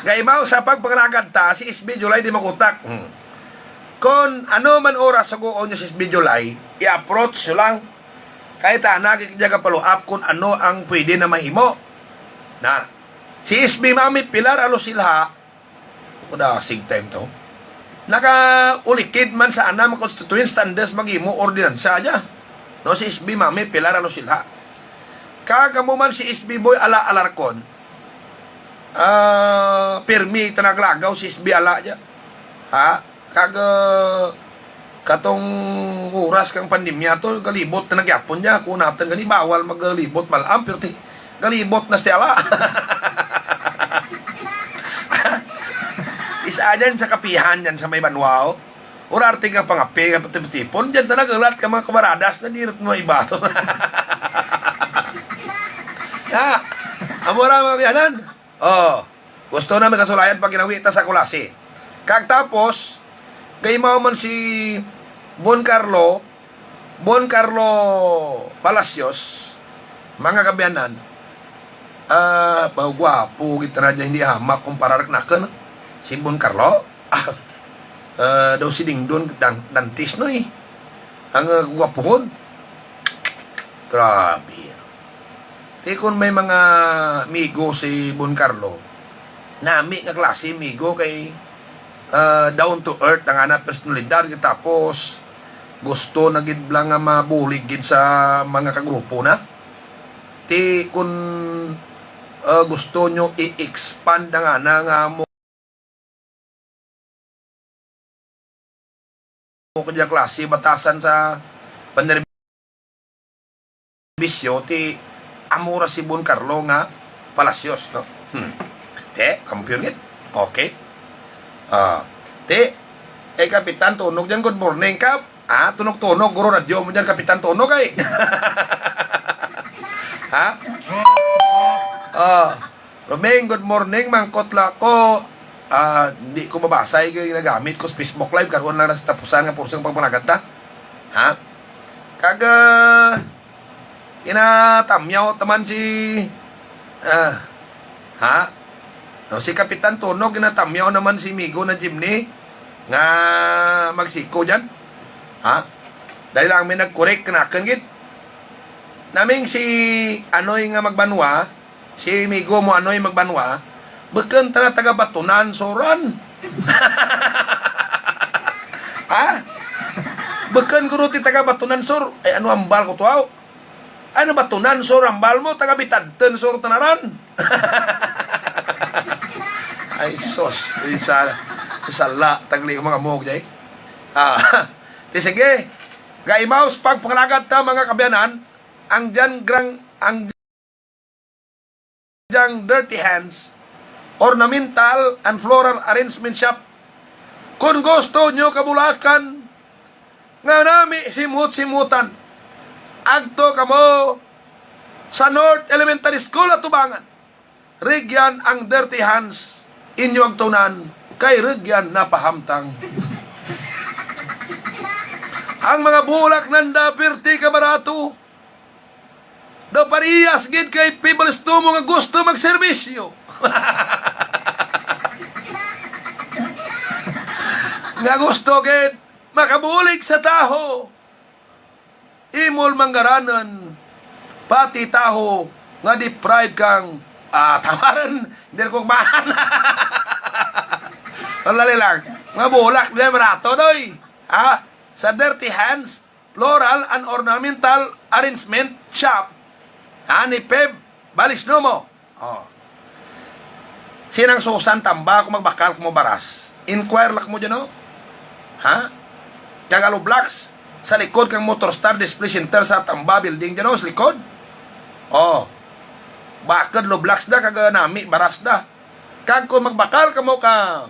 Gaimaw sa pagpangalagad ta, si S B July di makutak. Hmm. Kon ano man oras suguon nyo si S B July, i-approach nyo lang. Kay ta nagikidya ka follow up kung ano ang pwede na mahimo. Na, si S B Mami Pilar Alusilha, Kudasig time to. Nakaulikid man sa anam constituent standards maghimo ordinansa dya. No, si S B Mami Pilar Alusilha. Kag amo man si S B Boy Ala Alarcon. Ah, pirmi tanaglagaw si S B Ala dya. Ha? Kag, ah, katong oras kang pandemya to, galibot na nagyapon niya. Kung natin gani, bawal magalibot, malam, pero ti, galibot na siya la. Isa yan sa kapihan yan sa may banwa, oh. Urarte ka pangape, ka tipon, dyan na nagalat ka mga kamaradas na dirot mo iba to. Ha? Amo ra, mga biyanan. Oh, gusto na may kasulayan pag ginawi ta sa Culasi. Kag tapos, gaimaw man si Bon Carlo, Bon Carlo Palacios, mga kabiyanan, ah, pagwapo kita na dyan, hindi hamak kumpara nakon si Bon Carlo. Ah, ah, daw si Dingdon Dan-, Dantes, no, eh. Ang, ah, gwapuhon. Grabe. Ti kon may mga migo si Bon Carlo, nami nga klase migo kay, ah, down to earth ang ana personalidad, tapos gusto na gid bala nga mabulig gid sa mga kagrupo na. Ti kon, ah, gusto nyo i-expand ang ana nga mo mo kadya klase batasan sa panerbisyo, ti amo ra si Bon Carlo nga Palacios, no? Hmm. Te, kampiyon gid. Okay. Ah, te, eh, Kapitan Tunog dyan, good morning, Kap. Ah, tunog-tunog, guro radyo mo dyan, Kapitan Tunog, ay. Ha? Ah. Roming, good morning. Mangkot la ko. Ah, hindi ko mabasa, eh, ginagamit ko sa Facebook Live. Karon lang na sa tapusan nga portion pagpanagat ta. Ha? Kag, ah, ginatamyaw taman si, ah, ha? O, si Kapitan Tunog, ginatamyaw naman si Migo na Jimny nga magsiko dyan. Ha? Dahil lang may nag-correct kanakan gid. Naming si Anoy nga magbanwa, Si migo mo Anoy magbanwa, bukon ta na taga Batunan, Sur, an. Ha? Bukon guro ti taga Batunan, Sur. Ay, ano hambal ko to, aw? Ano Batunan, Sur, hambal mo? Taga Bitadten, Sur, tanaran. Ay, sos. Isa, isa la, tagli ko mga mog, jay. Ah, ti sige. Gaimaw sa pagpangalagad ta, mga kabiyanan, ang dyan grang, ang dyan dirty hands, ornamental and floral arrangement shop. Kung gusto nyo kabulakan nga nami simhot-simhotan, agto kamo sa North Elementary School, Atubangan. Rugyan ang dirty hands, inyo agtunan, kay rugyan napahamtang. Ang mga bulak nanda pirti ka barato. Daw parehas gid kay People's Tumo nga gusto magserbisyo. nga gusto gid makabulig sa taho, imol manggaranan, pati taho nga deprive kang, ah, tamaran, hindi ko kumahan. Ang lali lang. Mga bulak, di ba, barato, doy? Ha? Sa dirty hands, floral and ornamental arrangement shop. Ha? Ni Peb Balisnomo. Oh. Sinang Susan Tamba, kung magbakal kamo baras, inquire lang mo dyan, oh. Ha? Kag Loblaws, sa likod kang Motor Star Display Center sa Tamba Building dyan, oh, sa likod. Oh. Bakod Loblaws da, kag nami baras da. Kag kung magbakal kamo ka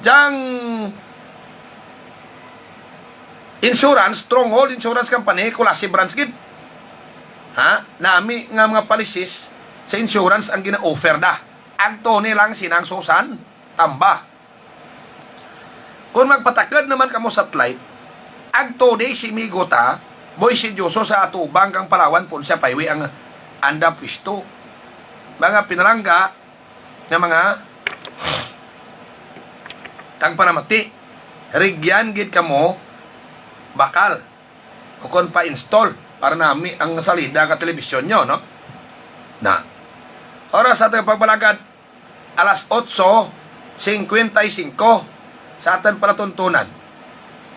Jang Insurance, Stronghold Insurance Company, Culasi Branch gid. Ha? Nami nga mga policies sa insurance ang gina-offer da. Agto ni lang sinang Susan Tamba. Kung magpatakod naman kamo satellite, agto di si Migo ta, Boy Sidyoso sa atubang kang Palawan, Ponce Highway ang anda pwesto. Mga pinalangga, nga mga tagparamati, rigyan gid kamo bakal ukon pa-install para nami ang salida ka telebisyon nyo, no? Na. Oras sa ating pagbalagad, alas otso cincuenta y cinco sa aton palatuntunan.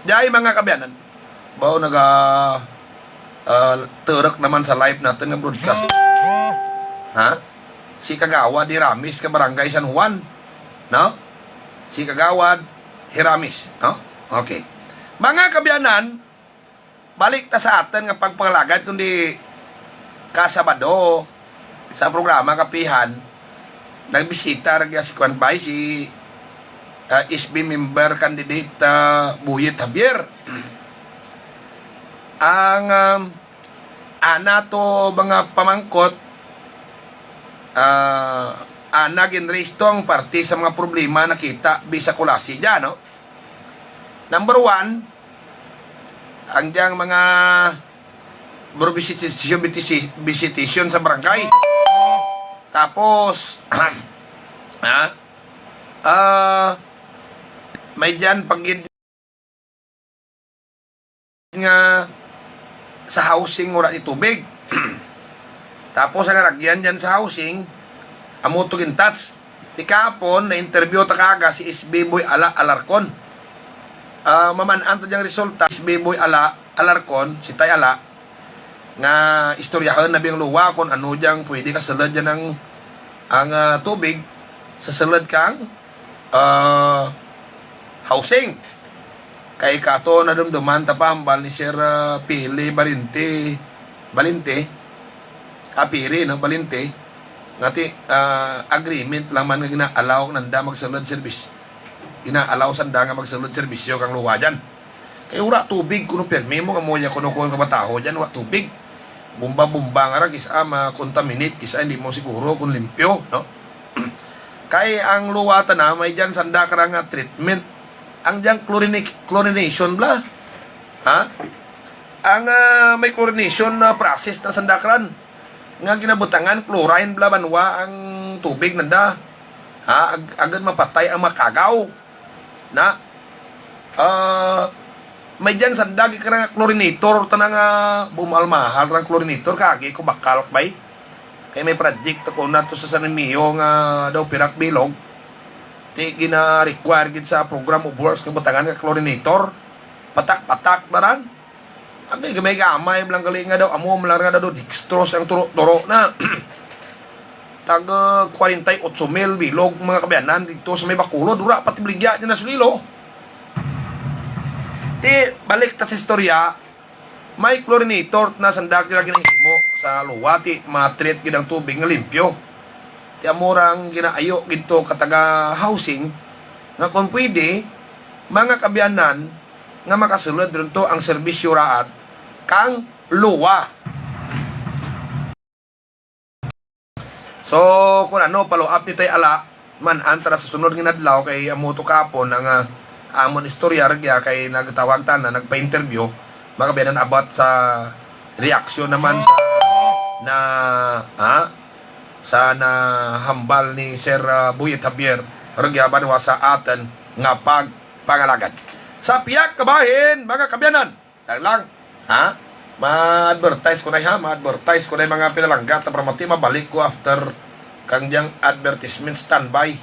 Diay, mga kaabyanan, bao naga, ah, turok naman sa live natin nga broadcast. Ha? Si Kagawad Hiramis ka Barangay San Juan, no? Si Kagawad Hiramis, no? Okay. Mga kaabyanan, balik ta sa aton nga pagpangalagad, kundi ka Sabado sa programa Kapihan, nagbisita ra gyud si Kwan Bay, si, ah, S B member candidate, ah, Buyet Javier. Ang, um, ana to mga pamangkot, ah, ana ginraise to ang parte sa mga problema nakita bi sa Culasi dyan, no? Number one, ang diyang mga bro visitation, bitisi-, visitation sa barangay. Tapos, ha? Ah, may dyan pag nga sa housing wala ni tubig. Tapos ang aragyan dyan sa housing, amo to gin-touch. Ti kahapon, na-interview ta kaga si S B Boy Ala Alarcon. Ah, maman-an ta diyang resulta, S B Boy Ala Alarcon, si Tay Ala, nga istoryahon na biyang luwa kung ano diyang pwede kasulod dyan ang, ang, ah, tubig sa sulod kang, ah, housing. Kay kato nadumduman ta pa hambal ni Sir, ah, Pili Balinte, Balinte, ah, Piri, no, Balinte, nga ti, ah, agreement lang man nga gina-allow nanda magsulod serbis-, gina-allow sanda nga magsulod serbisyo kang luwa dyan. Kay wala tubig, kuno pirmi mo nga mo ya kuno kuno kabataho dyan, wala tubig. Bumba-bumba nga ra, kis-a ma-contaminate, kis-a hindi mo siguro kung limpyo, no? Kay ang luwa ta na, may dyan sanda ka ra nga treatment. Ang dyan chlorinic-, chlorination bla. Ha? Ang, ah, may chlorination na process na sanda ka ran. Nga ginabutangan, chlorine bla banwa ang tubig nanda. Ha? Ag-, agad mapatay ang makagaw. Na, ah, may dyan sanda gikara nga chlorinator, tana nga bumal-mahal rang chlorinator, kagi ko bakal, bay. Kay may project ako na to sa San Remigio nga daw pirak bilog. Ti gina-require gid sa program of works nga butangan nga chlorinator. Patak-patak na ran. Ang gamay-gamay lang gali nga daw, amo lang nga daw dextrose ang turo-turo na. Tag, uh, kwarenta y otso mil bilog, mga kaabyanan, dito sa may Bacolod, wala pati baligya dyan na sulilo. Ti, balik ta sa istorya, may chlorinator na sanda gina ginahimo sa luwa, ti ma-treat gid ang tubig nga limpyo. Ti amo ra ang ginaayo gid to ka taga housing, nga kung pwede, mga kaabyanan, nga makasulod ron to ang serbisyo raat kang luwa. So, kung ano, follow up ni Tay Ala, man-an ta ra sa sunod nga adlaw kay amo to kahapon ang, ah, amon istorya ragya kay nagtawag ta na, nagpa-interview, mga kaabyanan, about sa reaksyon naman sa na, ha? Sa nahambal ni Sir, ah, Buyet Javier ragya banwa sa aton nga pag pangalagad. Sa pihak ka bahin, mga kabyanan, lang, ha? Ma-advertise ko na, ha? Ma-advertise ko na yung mga pinalangga, ta para mati mabalik ko after kang diyang advertisement. Standby.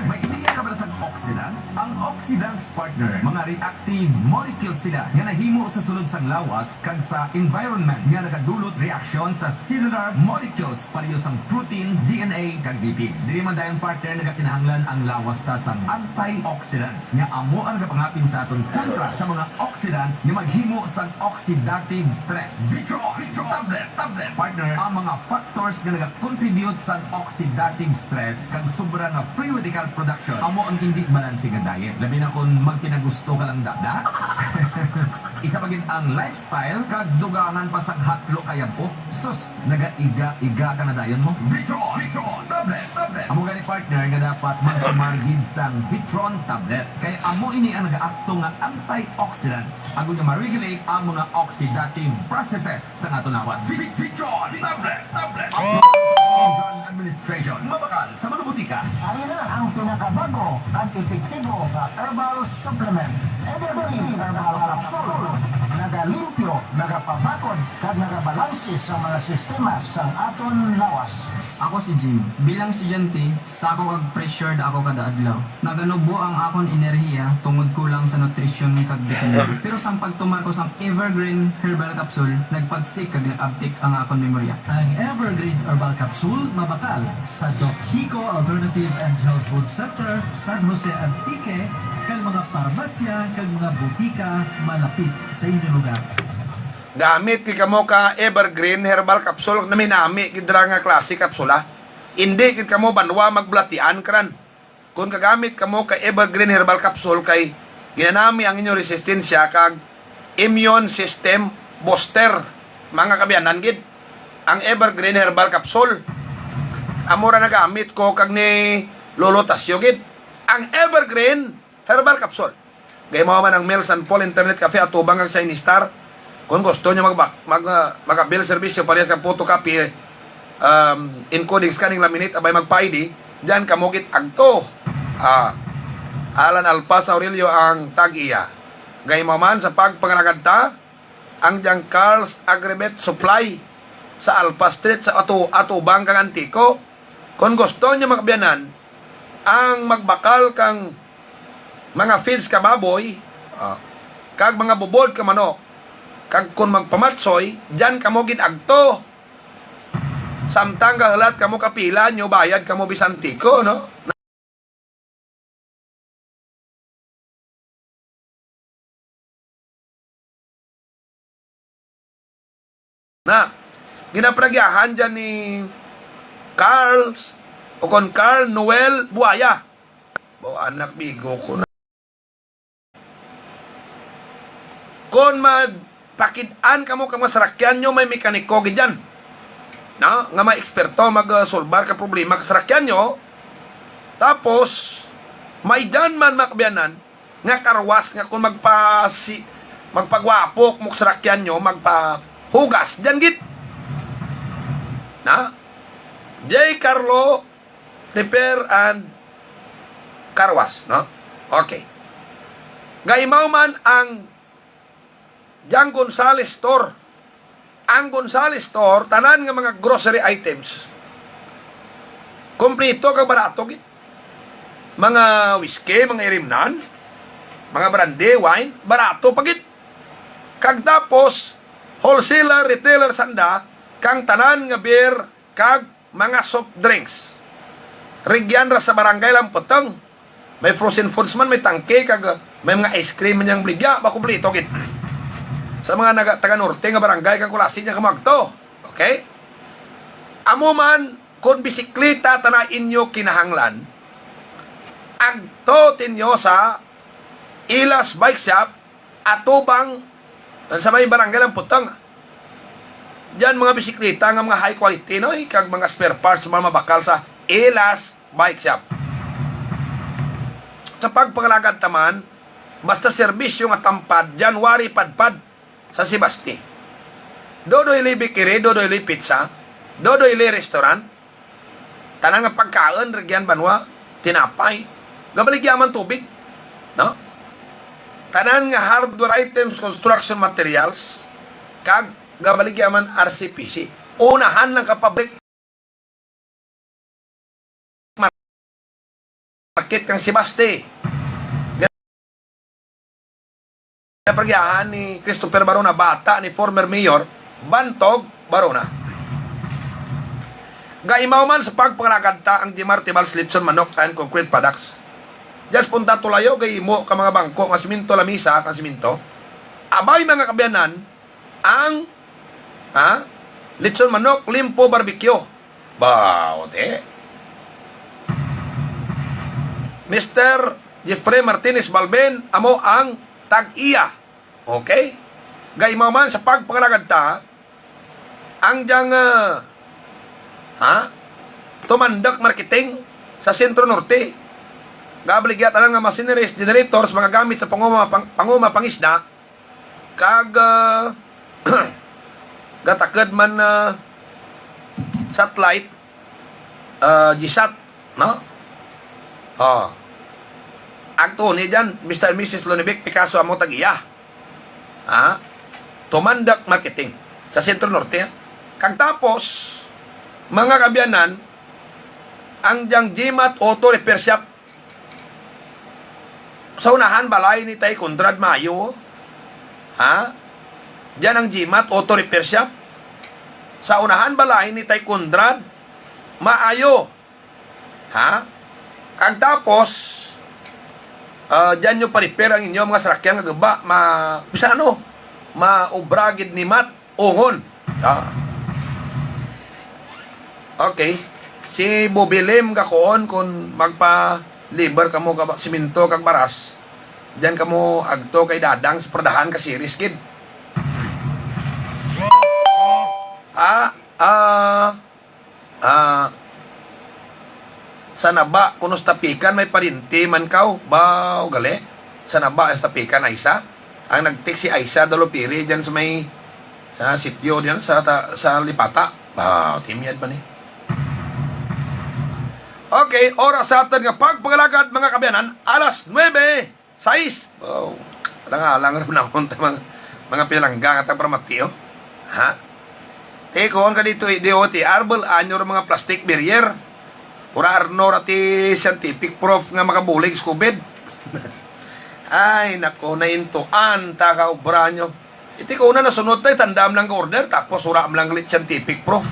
May ideya ka ba sa oxidants? Ang oxidants, partner, mga reactive molecules sila nga nahimo sa sulod sang lawas kag sa environment nga nagadulot reaksyon sa cellular molecules pareho sang protein, D N A, kag lipid. Diri man dayon, partner, nagakinahanglan ang lawas ta sang antioxidants nga amo ang nagapangapin sa aton kontra sa mga oxidants nga maghimo sang oxidative stress. Vitro, Vitro, tablet, tablet, partner, ang mga factors nga nagakontribute sa oxidative stress kag sobra nga free radical production amo ang indi balanse nga diet. Labi na kung magpinagusto ka lang, dada. Isa pa gid ang lifestyle kag dugangan pa sang hatlo kayab-o. Sus, nagaiga-iga ka na dayon mo. Vitro, Vitro, tablet, tablet. Amo gani, partner, nga dapat magtumar gid sang Vitron tablet. Kay amo ini ang nagaakto nga antioxidants, agod nga ma-regulate ang mga oxidative processes sa aton lawas. Vi-, Vitron tablet, tablet. Drug Administration, mabakal sa mga butika. Ari na ang pinakabago kag epektibo nga herbal supplement, Evergreen Herbal Capsule. Nagalimpyo, nagapabakod, kag nagabalanse sa mga sistema sang aton lawas. Ako si Jim. Bilang estudyante, sako kag pressured ako kada adlaw. Naganubo ang akon enerhiya tungod kulang sa nutrisyon kag bitamin. Pero sang pagtumar ko sang Evergreen Herbal Capsule, nagpagsik kag nag-abtik ang akon memorya. Ang Evergreen Herbal Capsule mabakal sa Doc Hico Alternative and Health Food Center, San Jose, Antique, kag mga parmasya kag mga butika malapit sa inyo lugar. Gamit gid kamo ka Evergreen Herbal Capsule, naminami gid ra nga klase kapsula. Indi gid kamo banwa magbulatian kran. Kung gagamit kamo ka Evergreen Herbal Capsule, kay ginanami ang inyong resistensya kag immune system booster, mga kabyanan gid. Ang Evergreen Herbal Capsule, amo ra nagamit ko kag ni Lolo Tasyo gid. Ang Evergreen Herbal Capsule. Gaimaw man ang Mills and Paul Internet Cafe atubang kag Shiny Star. Kung gusto nyo mag, mag, uh, mag-avail serbisyo parehas kag photocopy, um, encoding, scanning, laminate, abay magpa-I D, diyan kamo gid agto. Ah, Alan Alpasa Aurelio ang tag-iya. Gaimaw man sa pagpangalagad ta, ang diyang Carl's Agribet Supply sa Alpha Street sa atu-, atubang kang Antico. Kung gusto nyo, mga kabyanan, ang magbakal kang mga feeds ka baboy, ah, kag mga bubod ka manok, kag kung magpamatsoy, diyan kamo gid agto. Samtang gahulat kamo kapila nyo, bayad kamo bisan tiko, no? Na, ginapragyahan dyan ni Carl, o kon Carl Noel Buaya. Bo, anak, bigo ko na. Kon magpakid-an kamo kang mga sarakyan nyo, may mekaniko gid dyan. No? Nga may eksperto mag, uh, solbar ka problema ka sarakyan nyo. Tapos, may dyan man, mga kabyanan, nga karwas nga kung magpasi-, magpagwapo mo sarakyan nyo, magpahugas, dyan gid. Na? J. Carlo Repair and Car Wash, no? Okay. Gaimaw man ang Jang Gonzales Store. Ang Gonzales Store, tanan nga mga grocery items. Kompleto kag barato gid. Mga whiskey, mga irimnan, mga brandy, wine, barato pa gid. Kag tapos, wholesaler, retailer sanda, kang tanan nga beer, kag mga soft drinks. Rigyan ra sa Barangay Lamputong. May frozen foods man, may tangke, kag, uh, may mga ice cream man yang bligya, makumpleto gid. Sa mga naga-, taga-norte nga barangay, kang Culasi, diyan kamo agto. Okay? Amo man, kung bisikleta ta na inyo kinahanglan, agto tinyo sa Ilas Bike Shop, atubang sa may Barangay Lamputong. Diyan mga bisikleta nga mga high quality, no? Kag mga spare parts, mga mabakal sa Ilas Bike Shop. Sa pagpangalagad ta man, basta serbisyo nga tampad, January padpad sa Sebaste. Dodoy Lee Bakery, Dodoy Lee Pizza, Dodoy Lee Restaurant, tanan nga pagkaon, rigyan banwa, tinapay, gabaligya man tubig, no? Tanan nga hardware items, construction materials, kag gabaligya man R C P C. Unahan lang ka public market kang Sebaste. Napargiyahan ni Christopher Barona, bata ni former Mayor Bantog Barona. Gaimaw man sa pagpangalagad ta ang Jimart Tibal's Lechon Manok and Concrete Products. Just punta tulayo, gahimo ka mga bangko nga siminto, lamisa nga siminto. Abay, mga kaabyanan, ang, ha? Lechon manok, limpo, barbecue. Baw, te. Mister Jeffrey Martinez Balben, amo ang tag-iya. Okay? Gaimaw man sa pagpangalagad ta, ang diyang, ah, ha? Tumandok Marketing sa Centro Norte. Gabaligya tanan nga machineries, generators, mga gamit sa panguma, pang, panguma, pangisda, kag, ah, gatakod man, ah, satellite, ah, GSAT, no? Oh. Agto ni dyan, Mister and Missus Lonivic Picasso, amo tag-iya. Ha? Tumandok Marketing sa Centro Norte. Kag tapos, mga kaabyanan, ang diyang GMAT Auto Repair Shop sa unahan balay ni Tay Conrad, maayo. Ha? Diyan ang GMAT Auto Repair Shop. Sa unahan balay ni Tay Conrad, maayo. Ha? Kag tapos, ah, diyan nyo pa-repair ang inyo mga sarakyan nga guba, ma-, bisan ano, maubra gid ni Mat, ungon. Ah. Okay. Si Bobby Lim gakuon kung magpa-liver kamo ka ba-, simento kag baras. Diyan kamo agto kay Dadang sa Pradahan ka series gid. Ah, ah, Ah, sa Naba, kuno sa Tapikan, may parinti man kaw? Baw, gali. Sa Naba, sa Tapikan, Aisa. Ang nag-text si Aisa Dalupiri dyan sa may, sa sityo dyan, sa ta-, sa Lipata. Baw, timyad pa ni. Okay, oras sa aton nga pagpangalagad, mga kaabyanan, alas nuebe. Sais. Wow. Alang-alang ra nahon ta mga, mga pinalangga nga tagparamati, oh. Ha? Te, kuon ka dito, eh, D O T R, bal, anyo ra mga plastic barrier. Ura arno ra ti scientific proof nga makabulig sa COVID. Ay, nako, naintuan ta ka obra nyo. Iti ko na nasunod tayo, tandam lang ka order, tapos ura lang lit scientific proof.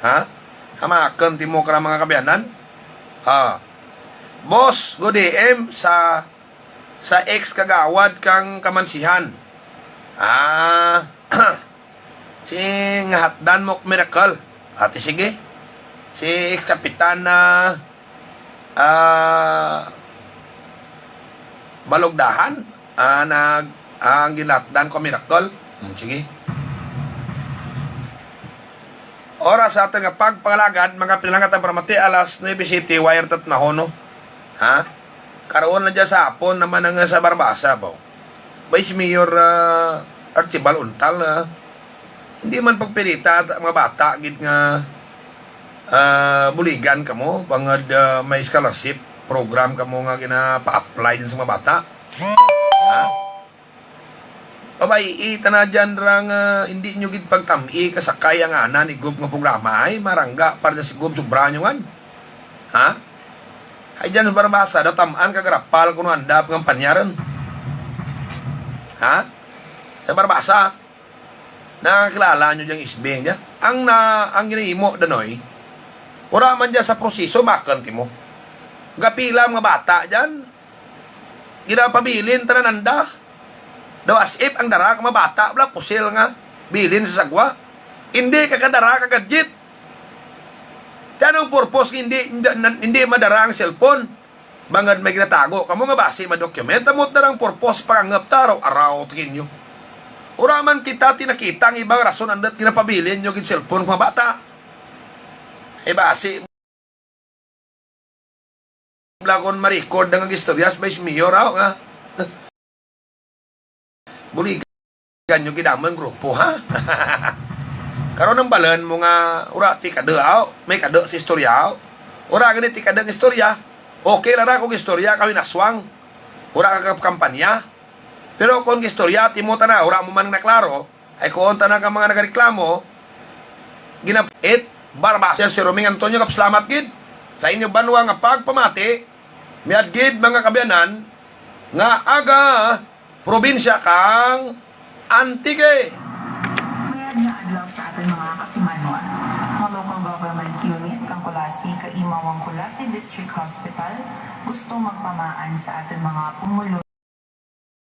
Ha? Hamakon ti mo ka mga kaabyanan. Ah. Boss, good A M sa, sa ex kagawad kang kamansihan. Ah, si nga hatdan mo miracle. Ate, sige. Si ex kapitan na, ah, Balugdahan. Ah, nag, ah, ang ginatdan ko miracle. Hmm, sige. Oras sa aton nga pagpangalagad, mga pinalanggat ang paramati, alas nuebe siete, wire tat nahono. Ha? Karon na dyan sa hapon naman ang sa Barbaza, baw. Vice Mayor, ah, Archibald Untal, ah, hindi man pagpilita at mga bata, gid nga, ah, buligan kamo, bangod, ah, may scholarship program kamo nga ginapa-apply din sa mga bata. Ha? Pabay-i ta na dyan ra nga hindi nyo gid pagtam-i kasakay ang ana ni Gob nga programa. Ay, marangga pa rin si Gob, sobra nyo ngan. Ha? Ay, dyan sa Barbaza, daw tam-an ka garapal kuno andap nga panyaron. Ha? Sa Barbaza, nakakilala nyo dyan isbing dyan. Ang na, ang ginahimo, Danoy, wala man dyan sa proseso, makon ti mo. Gapila mga bata dyan, ginapabilin tanan anda. Daw as if ang dara ka mga bata, bala, pusil nga bilin sa sagwa. Hindi ka kadara ka gadget. Kaya anong purpose nga hindi, hindi, hindi madara ang cellphone? Bangod may ginatago kamo nga basi ma-document, amot na lang purpose pangangap ta araw-araw, tingin nyo. Ura man kita tinakita ang ibang rason andot ginapabilin nyo gid cellphone, mga bata. Eh, basi Bala kon ma-record na nga gistorya sa Vice Mayor, aw, nga. Buligan nyo gid amo ang grupo, ha? Karon ang balan mo nga, ura ti kado, aw. May kado sa istorya, aw. Ura gani ti kado nga istorya. Okay ra ra kung istorya ka winaswang, wala ka kampanya. Pero kung istorya, timo ta na, wala mo man naklaro, ay kuon ta na ka mga nagareklamo, ginapit, barba, Sir, Sir Roming Antonio, kapsalamat gid sa inyo banwa nga pagpamati, miad gid mga kabiyanan, nga aga probinsya kang Antique. Mayad nga adlaw sa aton mga kasimanwa. Ang local government unit kang Culasi, kaimawang Culasi District Hospital, gusto magpamaan sa aton mga pumuluyo